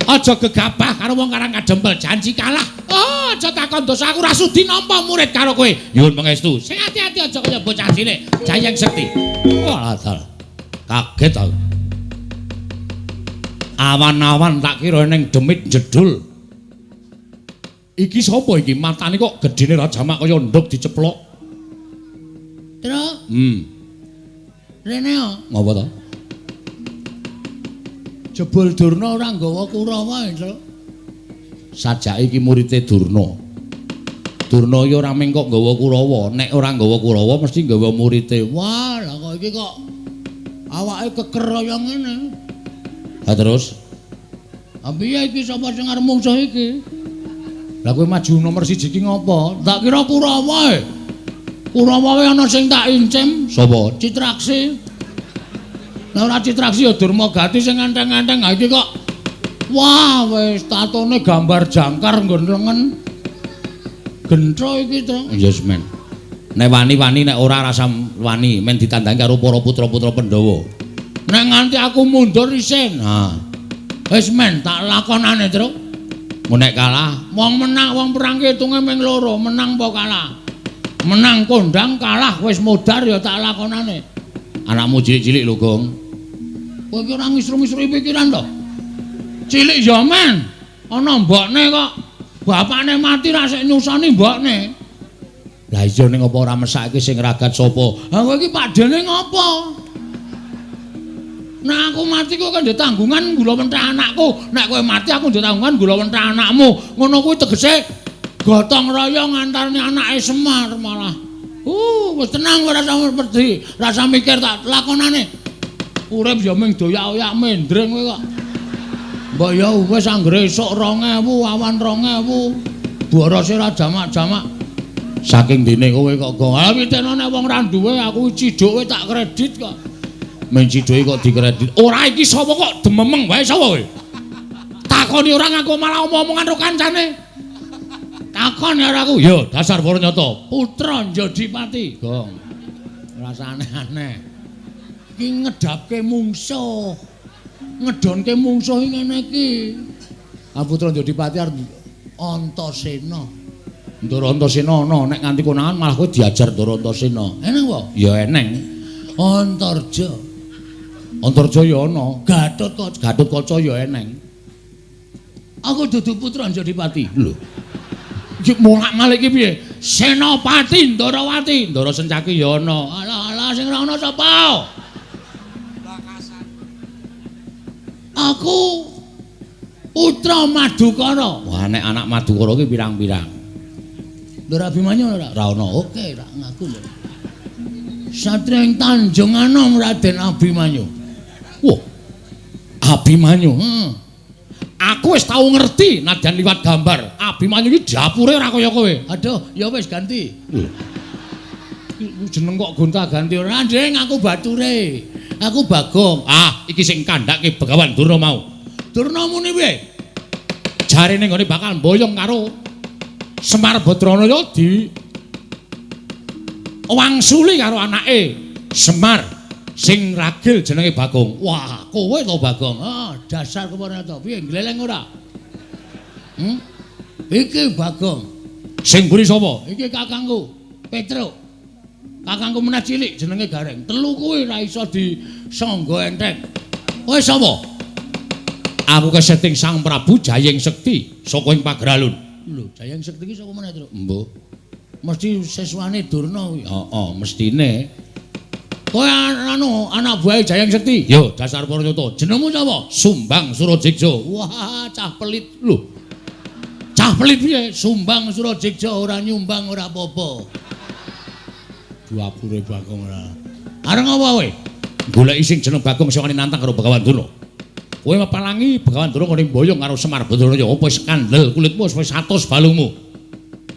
Aja gegabah karo wong Karang Kadempel, janji kalah. Oh, aja takon dosa aku ora sudi nampa murid karo kowe. Nyuwun pangestu. Sing ati-ati aja kaya bocah cilik, Jayeng Sekti. Walah, kaget aku. Awan-awan tak kira ning demit jedul. Iki sapa iki? Matane kok gedene ra jamak kaya nduk diceplok. Truk. Rene yo. Ngapa to? Jebul Durna ora nggawa Kurawa, Truk. Sajake iki murite Durna. Durna iki ora mung kok nggawa Kurawa, nek ora nggawa Kurawa mesti nggawa murite. Wah, lah kok iki kok awake keker kaya ngene. Lah terus, ha piye iki sapa sing arep mungsuh iki? Lah kowe maju nomor 1 iki ngopo? Tak kira Kurawa e. Kurawa wae ana sing tak incim. Sapa? Citraksi. Lah ora Citraksi ya Durmagati sing enteng-enteng. Ha iki kok wah wis tatone gambar jangkar nggon lengen. Gentro iki to. Ya yes, men. Nek wani-wani nek ora rasa wani men ditandangi karo para putra-putra Pandhawa. Nek nganti aku mundur isin. Ha. Wis men tak lakonane, Truk. Nek kalah, wong menang wong perang ki hitunge ming loro, menang apa kalah. Menang kondang, kalah wis modar ya tak lakonane. Anakmu cilik-cilik lho, Gong. Kowe iki ora ngisru-ngisru pikiran to? Cilik ya men. Ana mbokne kok. Bapakne mati ra sik nyusoni mbokne. Lah iya ning apa ora mesake sing ragat sapa? Ha kowe iki pakdene ngopo? Nek aku mati kowe kan ndek tanggungan gula mentah anakku. Nek kowe mati aku ndek tanggungan gula mentah anakmu. Ngono kuwi tegese gotong royong antarane anake Semar malah. Wis tenang ora usah wedi, rasa mikir tak lakonane. Urip ya mung doyak-oyak mendring kowe kok. Mbok ya wis anggere esuk 2000, awan 2000. Borose ora jamak-jamak. Saking dene kowe kok gong. Ha pitene nek wong ra duwe aku cidhuke tak kredit kok. Men cidhuke kok dikredit. Ora iki sapa kok dememeng wae sapa kowe? Takoni ora ngaku malah omong-omongan karo kancane. Takon karo aku. Ya dasar Waranyata, putra Njodipati. Gong. Rasa aneh-aneh. Iki ngedapke mungsuh. Ngedonke mungsuh ngene iki. Ah putra Njodipati arep Antasena. Ndara Antasena ana nek nganti konangan malah kowe diajar Ndara Antasena. Eneng apa? Ya eneng. Antarja. Antarja ya ana. Gatotkaca, Gatotkaca ya eneng. Aku dudu putra Njodipati. Lho. Iki molak-malik iki piye? Senopati Ndarawati, Ndara Sencaki ya ana. Alah alah sing ora ana sapa? Aku putra Madukara. Wah nek anak Madukara ki pirang-pirang. Ndara Abimanyu ora? Ora ana. Oke, ra ngaku lho. Satria ing Tanjung Anom Raden Abimanyu. Wah. Abimanyu. Heeh. Aku wis tau ngerti nadyan liwat gambar. Abimanyu iki dapure ora kaya kowe. Aduh, ya wis ganti. Lho. Jeneng kok gonta-ganti ora, Ndeng, aku bature. Aku Bagong. Ah, iki sing kandhake Begawan Durna mau. Durna muni piye? Jarene nggone bakal mboyong karo Semar Badranaya di wangsuli karo anake Semar sing ragil jenenge Bagong. Wah, kowe to Bagong. Ah, dasar kepara to. Piye gleleng ora? Iki Bagong. Sing mburi sapa? Iki kakangku, Petruk. Kakangku meneh cilik jenenge Gareng. Telu kuwi ora iso disangga enteng. Kowe sapa? Aku keseting Sang Prabu Jayeng Sekti saka ing Pageralun. Lho, Jayeng Sekti iki saka meneh, Truk? Mbuh. Mesti siswane Durna kuwi. Heeh, mestine. Kowe anu anak buahe Jayeng Sekti? Yo, dasar Paranyata. Jenengmu sapa? Sumbang Surajeksa. Wah, cah pelit. Lho. Cah pelit piye? Sumbang Surajeksa ora nyumbang ora apa-apa. Dapure Bagong ora. Arep ngopo kowe? Goleki sing jeneng Bagong sing wani nantang karo Begawan Durna. Kowe mepalangi Begawan Durna ngene mboyong karo Semar Badranaya. Apa wis kandel kulitmu wis 100 balungmu?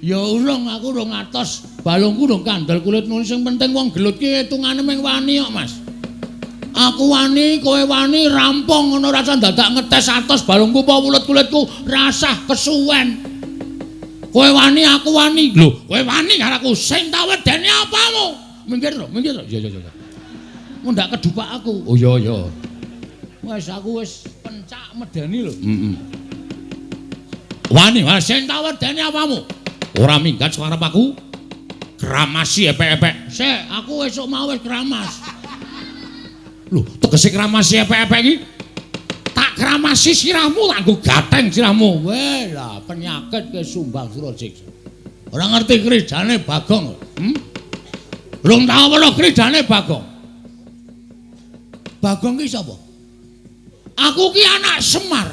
Ya urung, aku urung atos. Balungku urung kandel kulitmu. Sing penting wong gelut ki hitungane mung wani kok, Mas. Aku wani, kowe wani, rampung ngono rasa dadak ngetes atos balungku apa wulut kulitku, rasah kesuwen. Kowe wani, aku wani. Lho, kowe wani karo aku sing tak wedeni apamu? Minggir to, minggir to. Iya, iya, iya. Mundak kedupak aku. Oh iya, iya. Wis aku wis pencak medeni lho. Heeh. Wani, wah sing tak wedeni apamu? Ora minggat suarep aku. Kramasi epek-epek. Sik, aku esuk mau wis kramas. Lho, tegese kramasi epek-epek iki? Tak kramasi sirahmu, tak nggo gateng sirahmu. Weh lah, penyakit ke Sumbang Surajeksa. Ora ngerti krijane Bagong. Rung tau weruh krijane Bagong. Bagong ki sapa? Aku ki anak Semar.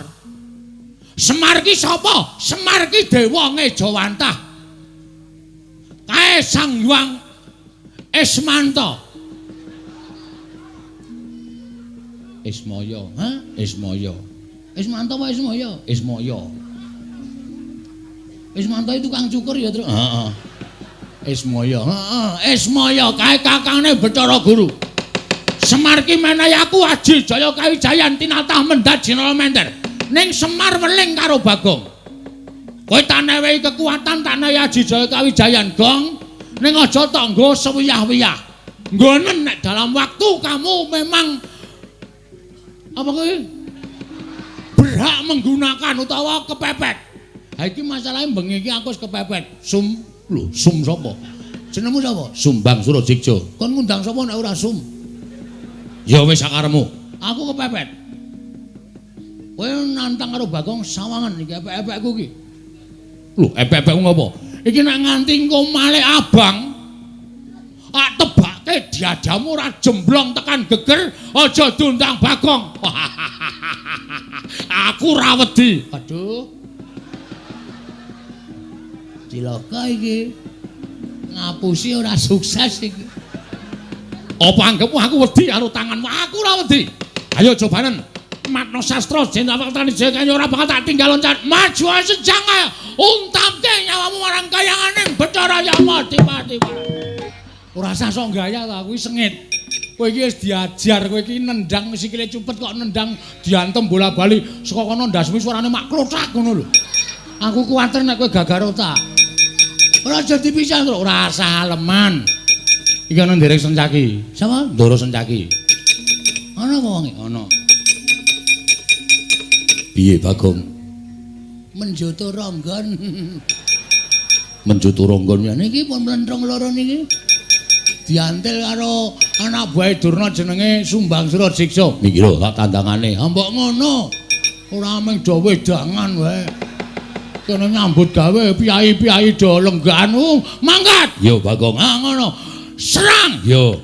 Semar ki sapa? Semar ki dewa ngejawantah. Kae Sang Hyang Ismanta. Ismaya, ha? Ismaya. Ismanta apa Ismaya? Ismaya. Ismanta itu tukang cukur ya, Truk? Heeh. Ismaya, heeh. Ismaya kae kakangne Bathara Guru. Semar ki menehi aku aji jaya kawijayan tinatah mendhat jinala mender. Ning Semar weling karo Bagong. Kowe tak newehi kekuatan, tak newehi aji jaya kawijayan, Gong. Ning aja tok nggo sewiyah-wiyah. Nggonen nek dalam waktu kamu memang apa kowe berhak menggunakan utawa kepepet. Ha iki masalahe bengi iki aku wis kepepet. Sum, lho, sum sapa? Jenengmu sapa? Sumbang Surajigja. Kon ngundang sapa nek ora sum? Ya wis sakaremu. Aku kepepet. Kowe nantang karo Bagong sawangan iki epek-epekku iki. Lho, epek-epekku ngopo? Iki nek nganti engko malik abang, tak tebake diadamu ora jemblong tekan geger, aja diundang Bagong. Aku ora wedi. Aduh. Cilaka iki. Ngapusi ora sukses iki. Apa anggepmu aku wedi karo tanganmu? Aku ora wedi. Ayo cobanen. Matno sastra jeneng waktane jaya ora bakal tak tinggal loncat. Maju sejang ae. Untamke nyawamu marang kayanganing Bathara Yama Dipati. Ora usah sok gaya ta, kuwi sengit. Kowe iki wis diajar, kowe iki nendang sikile cupet kok nendang diantem bola-bali saka kono ndasmu suarane mak klothak ngono lho. Aku kuwatir nek kowe gagar otak. Ora aja dipisah, ora usah aleman. Iki ana nderek Sencaki. Sapa? Ndara Sencaki. Ana apa wonge? Ana. Piye Bagong? Menjoto ronggon. Menjoto ronggon ya niki pun mlentrung loro niki. Diantil karo anak buahe Durna jenenge Sumbang Surajiksa. Niki lho tak tandangane. Ha mbok ngono. Ora mung do wedangan wae. Kene nyambut gawe piyai-piyai do lenggahan. Mangkat. Yo Bagong. Ha ngono. Serang. Yo.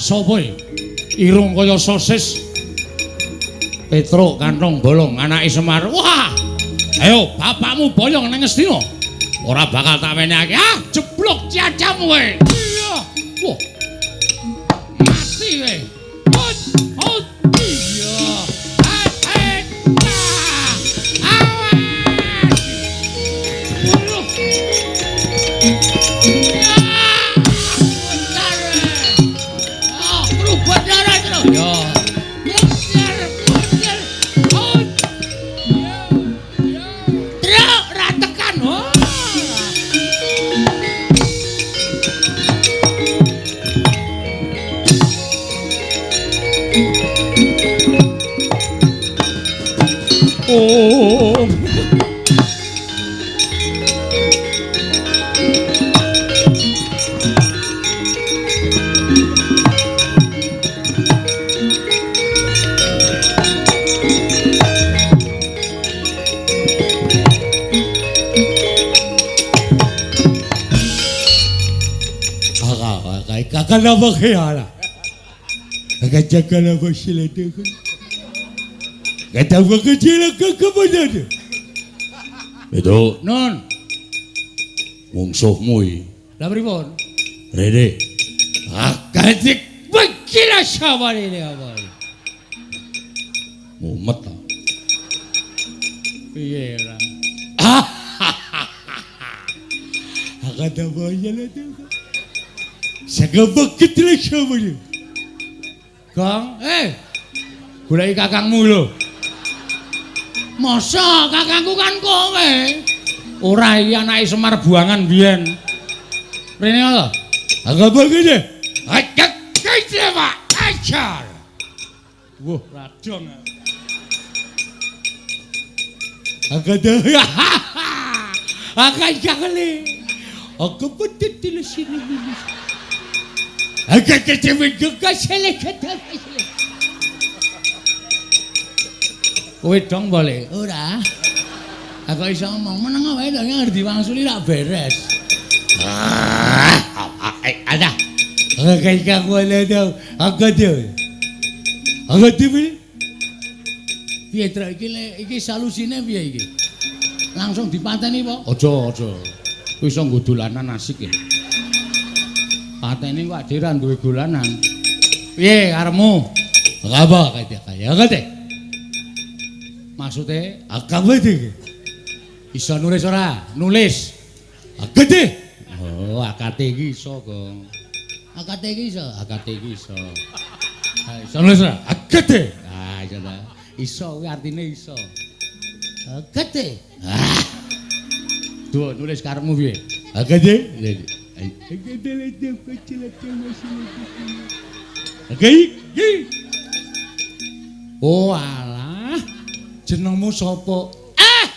Sapa iki? Irung kaya sosis. Petruk kantong bolong anake Semar. Wah. Ayo bapakmu boyong nang Ngastina. Ora bakal tak wenehake. Ah, jeblok cacamu kowe. Iya. Wah. Mati kowe. Hot, hot. Iya. Ah, awas. Waduh. Ah, kerubut darah terus. Ya. Oh. Kakak nama kaya kakak jaga nama sila tu. Kata kecil kepada Itu non mungsuhmu iki. Lah pripun? Rene. Akadik bekila sawale apa. Mumet ta. Piye ora? Akada boyale tu. Sagabak kecil sawale. Gong, goleki kakangmu lho. Masa kakangku kan kowe? Ora iki anake Semar buangan biyen. Rene lho. Agak begini. Agak kece Pak. Ajar. Wah, radong. Agak dah. Agak jakle. Aku betul sini. Agak kece juga selek. Kowe dong boleh? Ora. Aku iso ngomong meneng wae to ngerti wangsuli rak beres. Ada. Kakak wala daw. Aku dia. Piye Truk iki iki solusine piye iki? Langsung dipateni apa? Aja, aja. Kuwi iso nggo dolanan asik ya. Pateni kok dhewe ra duwe dolanan. Piye karepmu? Apa kaya kaya kate? Maksude akawete. Iso nulis ora? Nulis. Akate. Oh, akate iki iso, Gong. Akate iki iso, akate iki iso. Ha, iso nulis ora? Akate. Ah, iso ta. Iso kuwi artine iso. Akate. Ah. Duh, nulis karepmu piye? Akate. Akate. Oh, alah. Jenengmu sapa? Ah!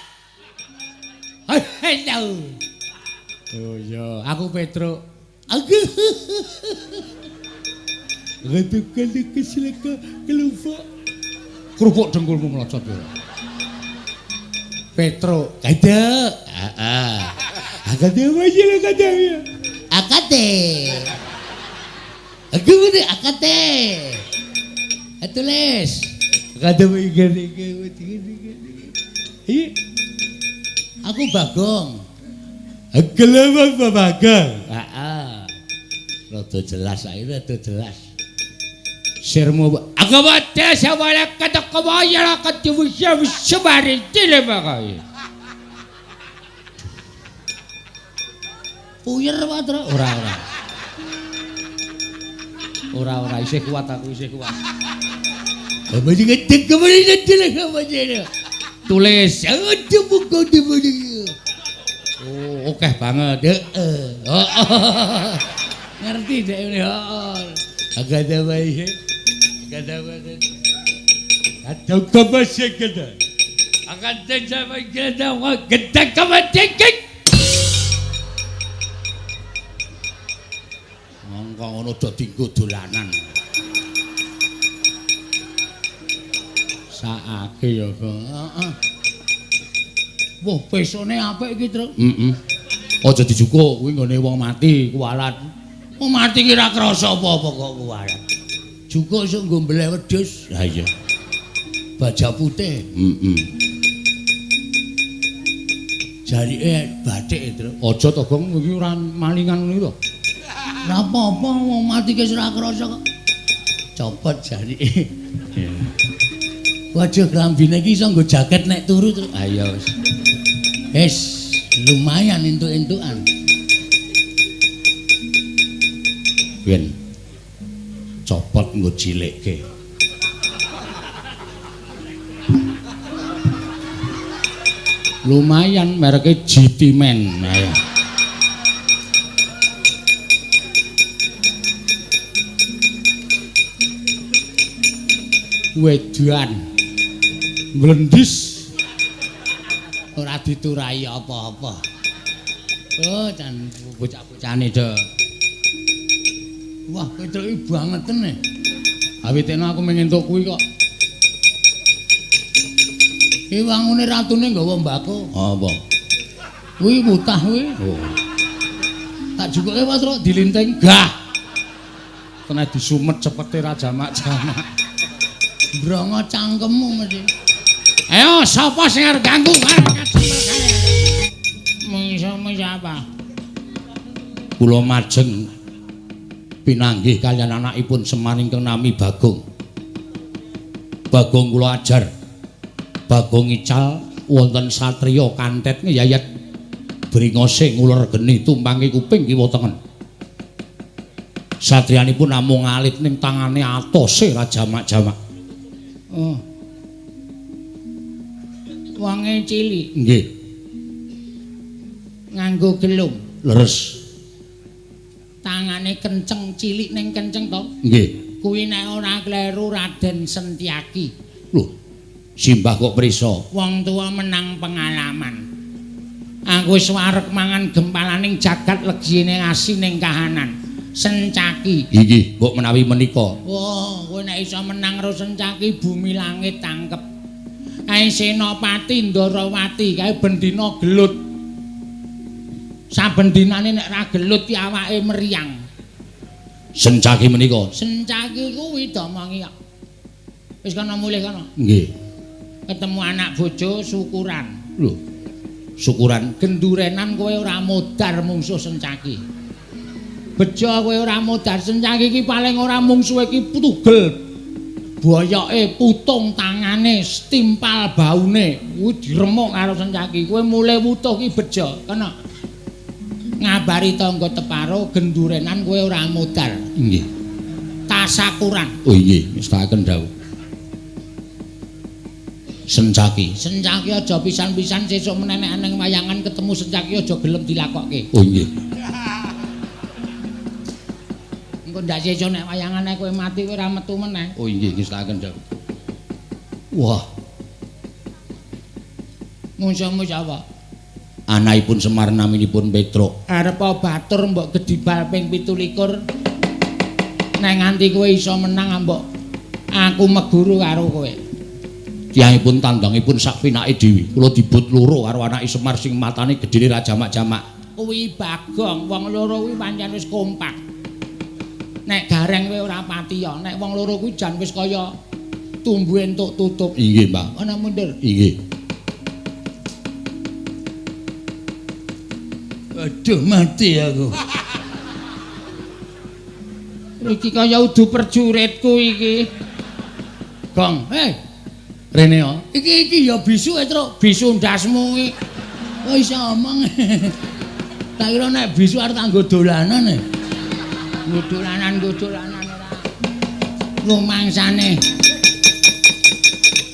Hello. Oh iya, aku Petruk. Aku. Kesleka kelufuk. Kerupuk dengkulmu mlocot ora. Petruk, kada. Heeh. Akade wae kade. Akate. Aku ngene akate. Tulis. Kade wae gede. Iya. Aku Bagong. Kelewat Bagong. Heeh. Rada jelas ae, rada jelas. Sirmu aku wae sawala katakawaya katuwisya wisabari tilemakai. Puyer wae, Truk. Ora ora. Ora ora isih kuat aku, isih kuat. Tulis. Oh, akeh banget. Heeh. Ngerti dek ini. Heeh. Agak ada bae. Agak ada bae. Atau kebasek kita. Akan sampai kita kita kebasek. Mongko ngono do dinggo dolanan. Saake ya, heeh. Wah, pesone apik iki, Truk. Heeh. Aja dijukuk kuwi nggone wong mati kuwalat. Wong mati ki ora krasa apa-apa kok kuwalat. Jukuk iso nggo mbeleh wedhus. Lah iya. Baja putih. Heeh. Jarike bathik, Truk. Aja to, Gong, iki ora malingan ngono to. Ora apa-apa, wong mati ki ora krasa kok. Copot jarike. Waduh, klambine iki iso nggo jaket nek turu, Truk. Ayo wis. Wis, lumayan entuk-entukan. Ben copot nggo cilikke. Lumayan mereke GT Man. Ayo. Wedan mlendis ora diturai apa-apa. Oh, jan bocah-bocahane do. Wah, Petruk iki bangeten e. Awitene aku mung entuk kuwi kok. Iki wangune ratune nggawa mbako. Apa? Kuwi mutah kuwi. Oh. Tak jukuke apa, Truk? Dilinting. Gah. Kena disumet cepete ra jamak-jamak. Brongo cangkemmu mesti. Ayo, sapa sing arep ganggu? Mungsuhmu siapa? Kula majeng pinanggih kaliyan anakipun Semar ingkang nami Bagong. Bagong kula ajar. Bagong ical wonten satriya kantet ngeyayat bringose nguler geni tumpangi kuping kiwa tengen. Satriyanipun namung alit ning tangane atose ra jamak-jamak. Oh. Wonge cilik. Nggih. Nganggo gelung. Leres. Tangane kenceng, cilik ning kenceng to? Nggih. Kuwi nek ora kleru Raden Sentiaki. Lho, simbah kok prisa? Wong tuwa menang pengalaman. Aku wis wareg mangan gempalaning jagat legine asining kahanan. Sencaki. Inggih, mbok menawi menika. Wah, kowe nek iso menang karo Sencaki bumi langit tangkep. Kae Senopati Ndarawati kae bendina gelut. Saben dinane nek ra gelut ki awake meriang. Sencaki menika. Sencaki kuwi domongi kok. Wis kono mulih kono. Nggih. Ketemu anak bojo syukuran. Lho. Syukuran gendurenan kowe ora modar mungsuh Sencaki. Bejo kowe ora modar Sencaki iki paling ora mungsuhe iki tugel. Boyoke putung tangane, stimpal baune, kuwi diremuk karo Sencaki. Kowe mulih wutuh ki bejo, kena. Ngabari tangga teparo gendurenan kowe ora modar. Nggih. Tasakuran. Oh nggih, ngestakaken dawuh. Sencaki. Sencaki aja pisan-pisan sesuk menenek nang wayangan ketemu Sencaki aja gelem dilakokke. Oh nggih. Engko ndak sesuk nek wayangane kowe mati kowe ora metu meneh. Oh nggih, ngestakaken dawuh. Wah. Mungsuhmu sapa? Anakipun Semar naminipun Petruk. Arep batur mbok gedibal ping 27. Nek nganti kowe iso menang mbok aku meguru karo kowe. Tiyangipun tandangipun sak pinake dhewe. Kula dibut loro karo anake Semar sing matane gedene ra jamak-jamak. Kuwi Bagong, wong loro kuwi pancen wis kompak. Nek gareng kowe ora patiya, nek wong loro kuwi jan wis kaya tumbu entuk tutup. Inggih, Mbah. Ana mundur. Inggih. Aduh, mati aku. Iki kaya udu perjuritku iki. Gong, hei. Rene yo. Iki iki ya bisu e, Truk. Bisu ndasmu iki. Oh iso omong. Tak kira nek bisu arep tak nggo dolanan e. Nggo dolanan, nggo dolanan ora. Rumangsane.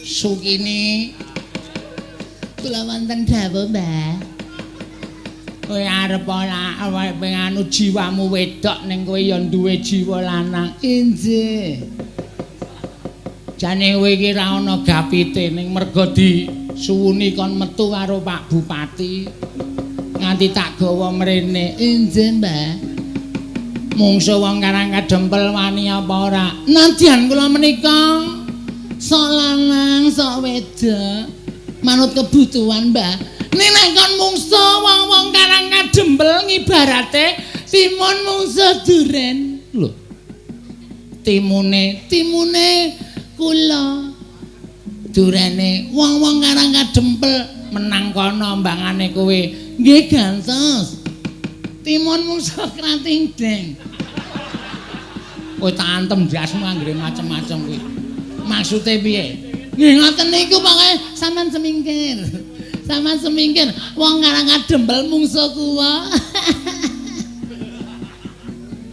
Sukini. Kula wonten dawuh, Mbah. Kowe arep ora awake penganu jiwamu wedok ning kowe ya duwe jiwa lanang. Injih. Jane kowe iki ra ana gapite ning merga disuwuni kon metu karo Pak Bupati. Nganti tak gawa mrene. Injih, Mbah. Mungsuh wong Karang Kadempel wani apa ora? Nadyan kula menika sok lanang, sok wedok, manut kebutuhan, Mbah. Ning nek kon mungsuh wong-wong Karang Kadempel ngibarate timun mungsuh duren. Lho. Timune, timune kula. Durene wong-wong Karang Kadempel menang kono mbangane kowe. Nggih gantos. Timun mungsuh krating deng. Kowe tak antem ndasmu anggere macem-macem kuwi. Maksude piye? Nggih ngoten niku pokoke sampean semingkir. Sampean semingkir wong Karang Kadempel mungsuh kuwa.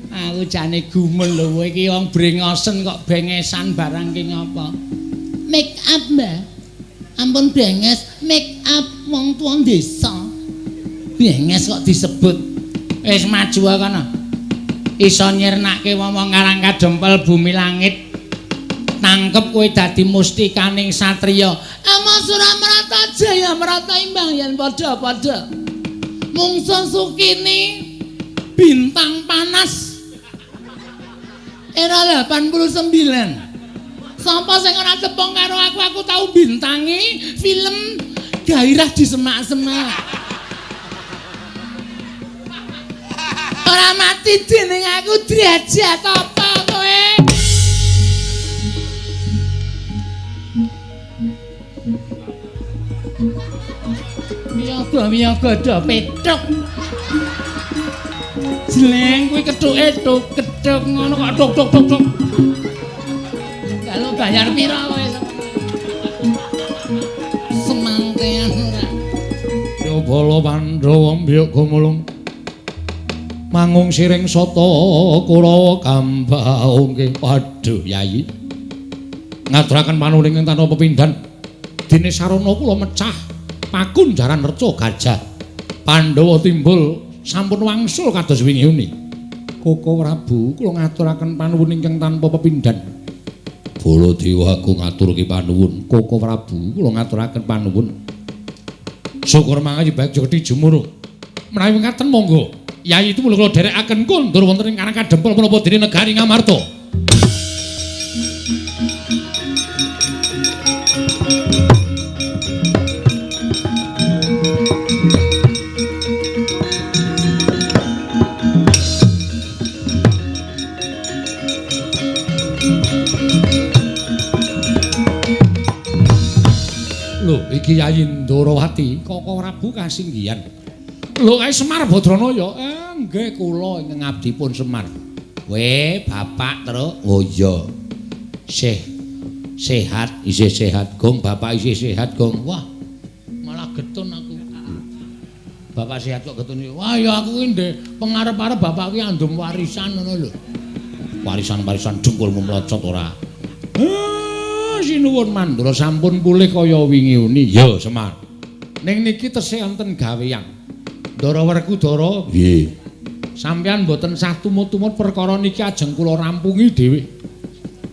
Aku jane gumun lho kowe iki wong brengosen kok bengesan barang ki ngapa? Make up, Mbah. Ampun benges, make up wong tuwa desa. Benges kok disebut. Wis maju kono. Iso nyirnake wong-wong Karang Kadempel bumi langit. Tangkep kowe dadi mustikaning satriya. Ama Suramarata Jaya Marata imbang yen padha-padha. Mungsuh Sukini bintang panas era 89. Sapa sing ora tepung karo aku, aku tau bintangi film Gairah di Semak-semak. Ora mati dening aku derajat apa kowe? Miyaga-miyaga do petruk. Jleng kuwi kethuke tuk kethuk ngono kok tuk tuk tuk tuk. Kalau bayar pira kowe? Semangkean ora. Ya bala Pandhawa mbyuk gumulung. Mangung siring sata Kurawa gambaungke. Waduh Yayi. Ngaturaken panuwun ing tanpa pepindhan. Dene sarana kula mecah pakunjaran reca gajah. Pandhawa timbul sampun wangsul kados wingi uni. Koko Prabu kula ngaturaken panuwun ingkang tanpa pepindhan. Baladewa aku ngaturke panuwun. Koko Prabu kula ngaturaken panuwun. Syukur mangayu bagya gedhi jumuru. Menawi ngaten monggo. Yayi itu kula dherekaken kondur wonten ing Karang Kadempel menapa dene negari Ngamarta. Lho, iki Yayi Ndorowati, Koko Prabu kasinggihan. Lho, kae Semar Badranaya. Nggih kula ingkang abdipun Semar. We, Bapak Truk. Oh iya. Sih sehat, isih sehat, Gong. Bapak isih sehat, Gong. Wah, malah getun aku. Bapak sehat kok getun. Wah, ya aku ki ndek pengarep-arep bapak ki andum warisan ngono lho. Warisan-warisan dengkulmu mlocot ora. Sinuwun Mandura sampun pulih kaya wingi uni. Ya, Semar. Ning niki tesih enten gaweyan. Ndara Werkudara, nggih. Sampeyan mboten sah tumut-tumut perkara niki ajeng kula rampungi dhewe.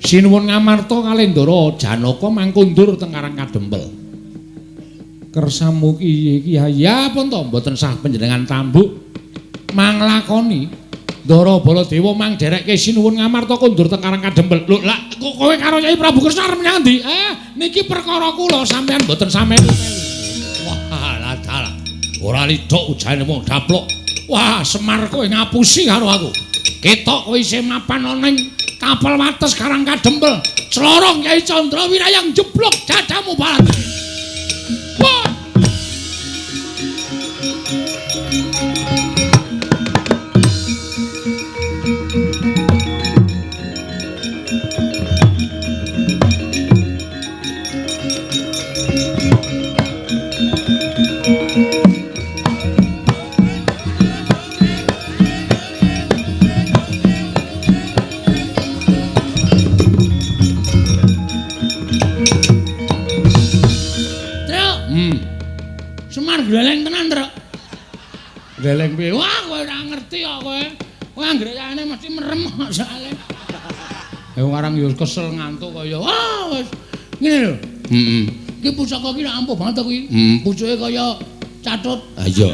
Sinuwun Ngamarta kalih Ndara Janaka mangkundur teng Karang Kadempel. Kersamu ki iki ya pun to mboten sah panjenengan tambuk manglakoni Ndara Baladewa mang dherekke Sinuwun Ngamarta kondur teng Karang Kadempel. Lho, lah kowe karo Kyai Prabu Kresna arep menyang ndi? Niki perkara kula sampeyan mboten sampeyan. Wah, lah dalah. Ora lidhok ujane wong daplok. Wah, Semar kowe ngapusi karo aku. Ketok kowe isih mapan ana ning tapel wates Karang Kadempel. Clorong Kyai Candra Wirayang jeblok dadamu balat. Wah. Gleleng tenan, Truk. Gleleng piye? Wah, kowe ora ngerti kok kowe. Kowe anggere yane mesti merem kok soalé. Ya arang yo kesel ngantuk kaya wah wis ngene lho. Heeh. Iki pusaka iki ampuh banget to kuwi. Pucuke kaya catut. Ha iya.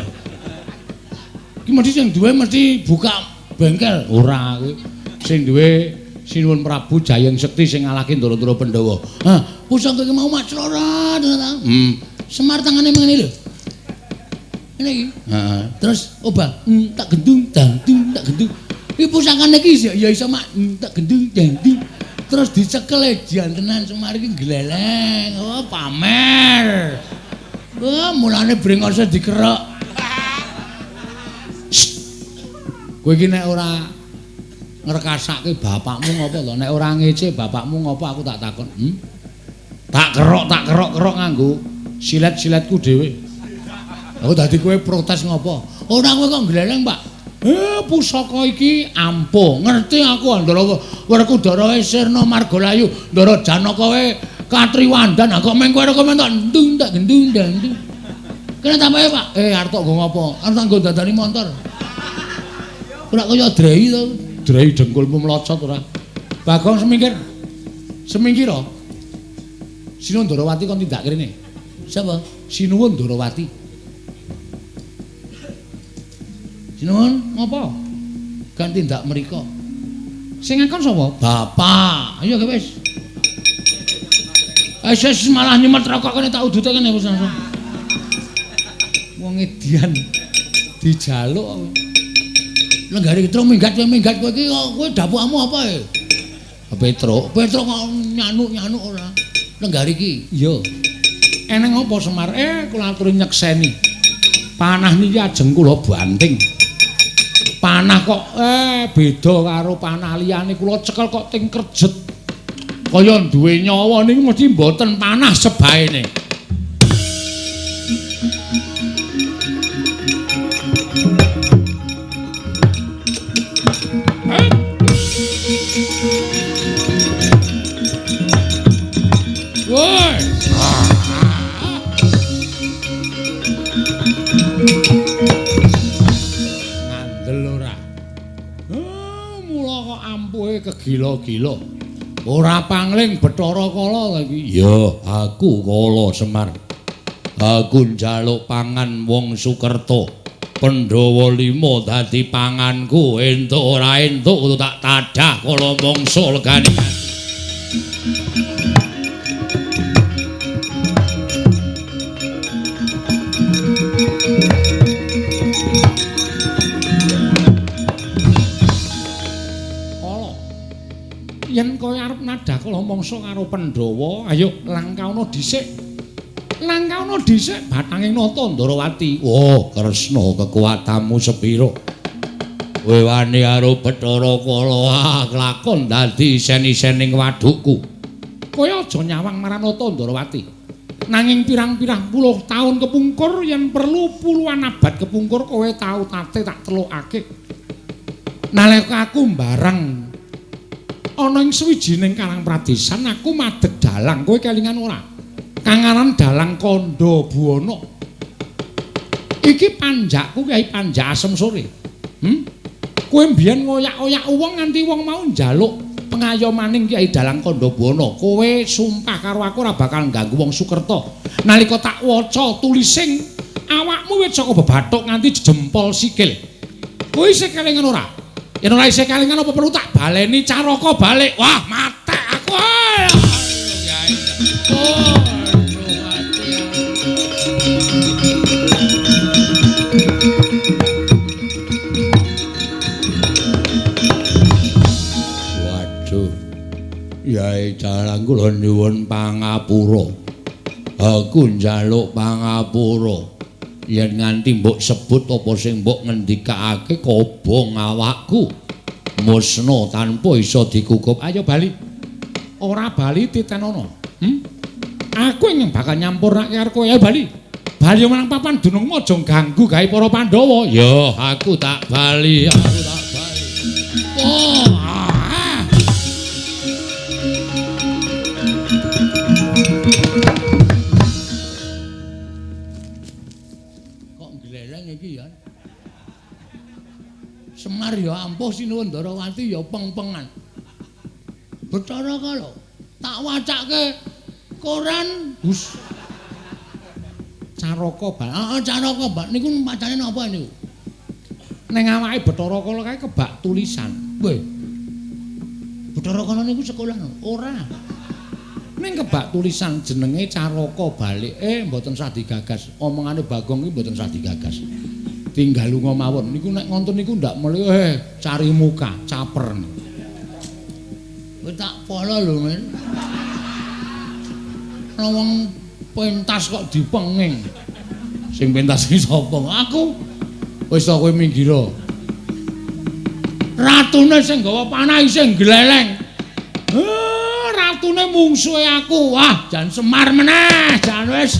Iki mesti sing duwe mesti buka bengkel. Ora kuwi. Sing duwe Sinuwun Prabu Jayeng Sekti sing ngalahke Ndara-ndara Pandhawa. Hah, pusaka iki mau maclorot ta. Semar tangane ngene lho. Ngene iki. Heeh. Terus obah, tak gendung, dang dung, tak gendung. Iki pusakane iki ya iso mak tak gendung, dang dung. Terus dicekel ejian tenan Semar iki gleleng. Oh, pamer. Wah, mulane brengose dikerok. Kowe iki nek ora ngrekasake bapakmu ngopo to? Nek ora ngece bapakmu ngopo aku tak takon. Tak kerok-kerok nganggo silet-siletku dhewe. Aku dadi kowe protes ngopo? Ora kowe kok gleleng, Pak. Pusaka iki ampuh. Ngerti aku Ndara Werkudara Sirna Margalayu, Ndara Janaka wae Katriwandan. Kok meng kowe kok mentok ndung tak gendung ndang. Kene tambahe, Pak. Arep tok nggo ngopo? Arep tak nggo dandani montor. Ora kaya drei to. Drei dengkulmu mlocot ora. Bagong semingkir. Semingkir. Sinuwun Ndarawati kon tindak rene. Sapa? Sinuwun Ndarawati. Sinuwun ngopo? Kan tindak mriko. Sing ngakon sapa? Bapak. Ayo wis. Wis malah nyemet rokok kene tak udute kene wis langsung. Wong edian dijaluk. Lenggare Petruk minggat kowe iki kowe dapukmu apa e? Petruk, Petruk kok nyanuk-nyanuk ora. Lenggare iki. Iya. Eneng apa Semar? Kula aturi nyekseni. Panah niki ajeng kula banting. Panah kok beda karo panah liyane, kula cekel kok ting kerjet. Kaya duwe nyawa niki mesti mboten panah sebaene. Woi. Ngandel ora. Mula kok ampuhe kegila-gila. Ora pangling Bathara Kala iki. Ya, aku Kala Semar. Aku njaluk pangan wong Sukerta. Pandhawa 5 dadi panganku, entuk ora entuk kudu tak tadah kala mangsa legane. Kala, yen kowe arep nadah kala mangsa karo Pandhawa, ayo langkaono dhisik. Langkaono dhisik bathanging nata Ndarawati. Oh, Kresna kekuatanmu sepira? Kowe wani karo Bathara Kala kelakon dadi isen-isening wadukku. Kowe aja nyawang marang nata Ndarawati. Nanging pirang-pirang puluh taun kepungkur yen perlu puluhan abad kepungkur kowe tau tate tak telukake. Nalika aku mbareng ana ing sawijining karang pradesan aku madeg dalang, kowe kelingan ora? Kang aran Dalang Kandha Buwana. Iki panjakku Kyai Panjak Asem Sore. Kowe mbiyen ngoyak-oyak wong nganti wong mau njaluk pengayomaning Kyai Dalang Kandha Buwana. Kowe sumpah karo aku ora bakal ngganggu wong Sukerta. Nalika tak waca tulising awakmu wis saka bebathuk nganti jempol sikil. Kowe isih kelingan ora? Yen ora isih kelingan apa perlu tak baleni caraka balik? Wah, matek aku. Oh. Waduh. Yai Dalang kula nyuwun pangapura. Aku njaluk pangapura. Yen nganti mbok sebut apa sing mbok ngendikake kobong awakku. Musna tanpa iso dikukup. Ayo bali. Ora bali titenono. Aku ingin bakal nyampurnake karo kowe. Ayo bali. Bali marang papan dunungmu aja ganggu gawe para Pandhawa. Ya, aku tak bali, aku tak bali. Oh. Kok gleleng iki ya? Semar ya ampuh, Sinuwun Ndarawati ya peng-pengan. Bathara Kala tak wacake koran Gus. Caraka bal. Heeh, caraka bal niku macane napa niku? Ning awake Bathara Kala kae kebak tulisan. Weh. Bathara Kala niku sekolah no? Ora. Ning kebak tulisan jenenge Caraka Balik. Mboten sah digagas. Omongane Bagong iki mboten sah digagas. Tinggal lunga mawon. Niku nek ngonten niku ndak melu cari muka, caper. Kowe tak Pala lho, Men. Ana wong pentas kok dipenging. Sing pentas iki sapa? Aku. Wis ta kowe minggir. Ratune sing gawa panah isih gleleng. Ratune mungsuhe aku. Wah, jan Semar meneh, jan wis.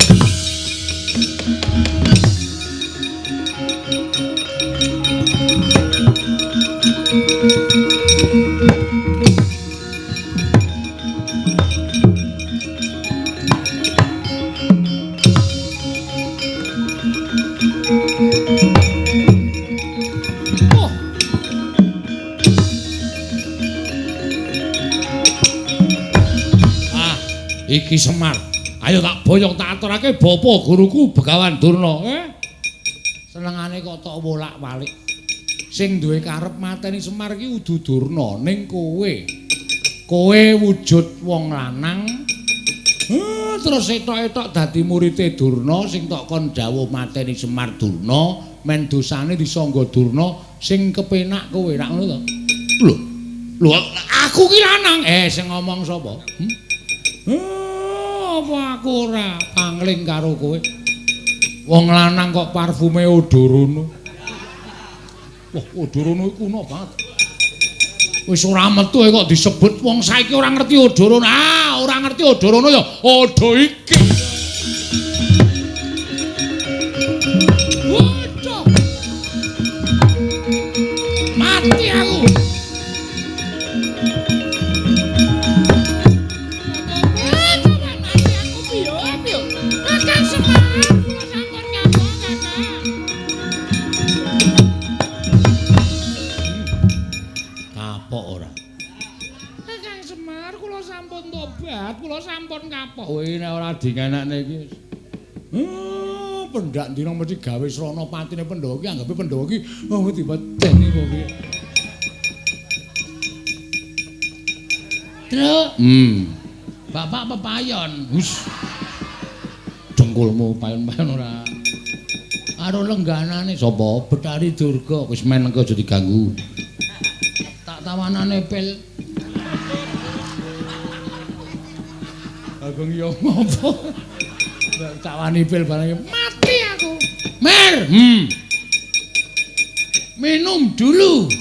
Iki Semar. Ayo tak boyong tak aturake bapa guruku Begawan Durna. Senengane kok tok wolak-walik. Sing duwe karep mateni Semar iki udu Durna ning kowe. Kowe wujud wong lanang. Terus etok-etok dadi murite Durna sing tok kon dawuh mateni Semar Durna, men dosane disangga Durna sing kepenak kowe rak ngono to. Lho. Lho aku ki lanang. Sing ngomong sapa? Apa aku ora pangling karo kowe? Wong lanang kok parfume Odorono. Wah, Odorono iku kuno banget. Wis ora metu kok disebut wong saiki ora ngerti Odorono. Ah, ora ngerti Odorono ya odo iki. Waduh. Mati aku. Kula sampun kapok. Kowe nek ora dingenakne iki. Pendak dina mesti gawe srana patine Pandhawa iki anggape Pandhawa iki oh dipedeni kok piye. Truk. Bapak pepayon. Hus. Dengkulmu payon-payon ora. Karo lengganane sapa? Betari Durga wis men engko aja diganggu. Tak tawanane pil. Agung yo ngopo? Tawani pil barang mati aku. Mer. Minum dulu.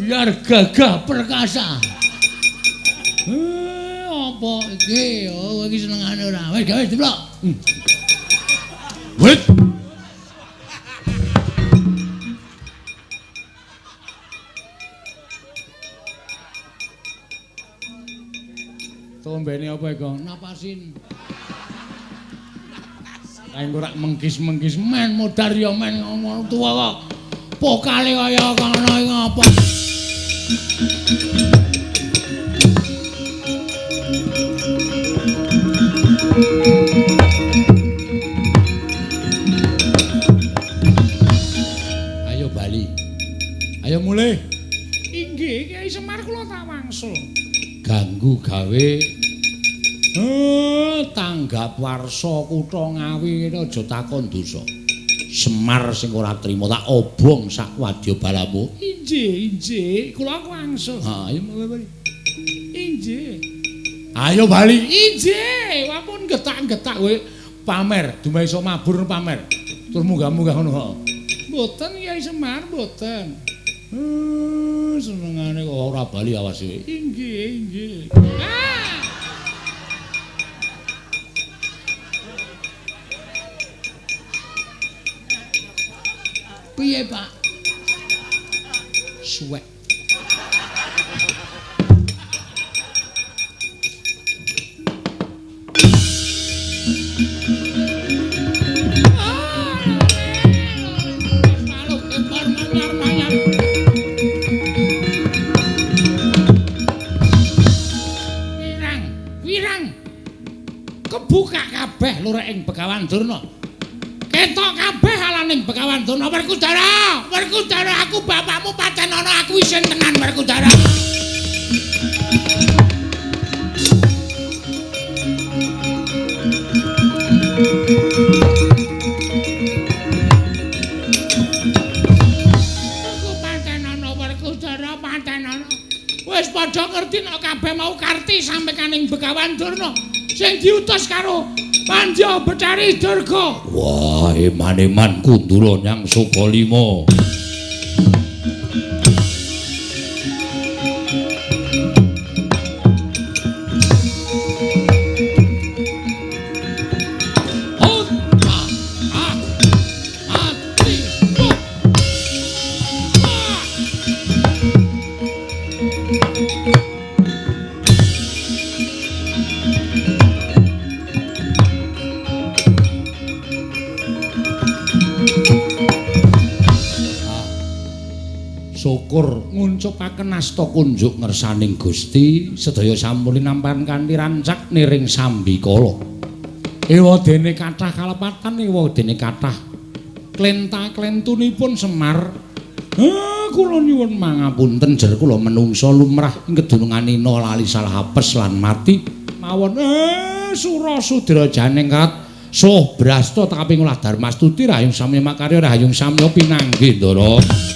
Biar gagah perkasa. Apa iki? Oh, iki senengane ora. Wis gawe diblok. Wit. Tombene apa iku? Napasin. Kae engko rak mengkis-mengkis men modar ya men ngono tuwa kok. Pokale kaya ngono iki ngapa? Ayo bali. Ayo mulih. Inggih, Kyai Semar kula tak wangsul. Ganggu gawe tanggap warsa kutha Ngawi ngene aja takon dosa. Semar sing ora trima tak obong sak wadya balamu. Inggih, inggih, kula wangsul. Ha, ayo bali. Inggih. Ayo bali. Inggih, ampun getak-getak kowe pamer, dumeh iso mabur pamer. Tur munggah-munggah ngono kok. Mboten Kyai Semar, mboten. Senengane kok ora bali awas kowe. Inggih, inggih. Ah! Piye, Pak? Suwek. Wirang. Kebuka kabeh lurek ing Begawan Durna. Ketok kabeh alaning Begawan Durna. Werkudara, Werkudara, aku bapakmu pancen ana, aku isin tenan Werkudara. Aku pancen ana Werkudara, pancen ana. Wis padha ngerti nek kabeh mau karti sampekaning Begawan Durna sing diutus karo Pandya Betari Durga. Wah, eman-eman Kundura nyang Sukalima. Syukur nguncupaken asta kunjuk ngersaning Gusti sedaya sampun linampan kanthi rancak niring sambikala. Ewadene kathah kalepatan, ewadene kathah klenta-klentunipun Semar. Kula nyuwun mangapunten jer kula menungsa lumrah ing kedununganina lali salah apes lan mati mawon. Sura sudra janengkat soh brasta kaping ulah darmastuti rahayung samya makarya rahayung samya pinanggih ndara.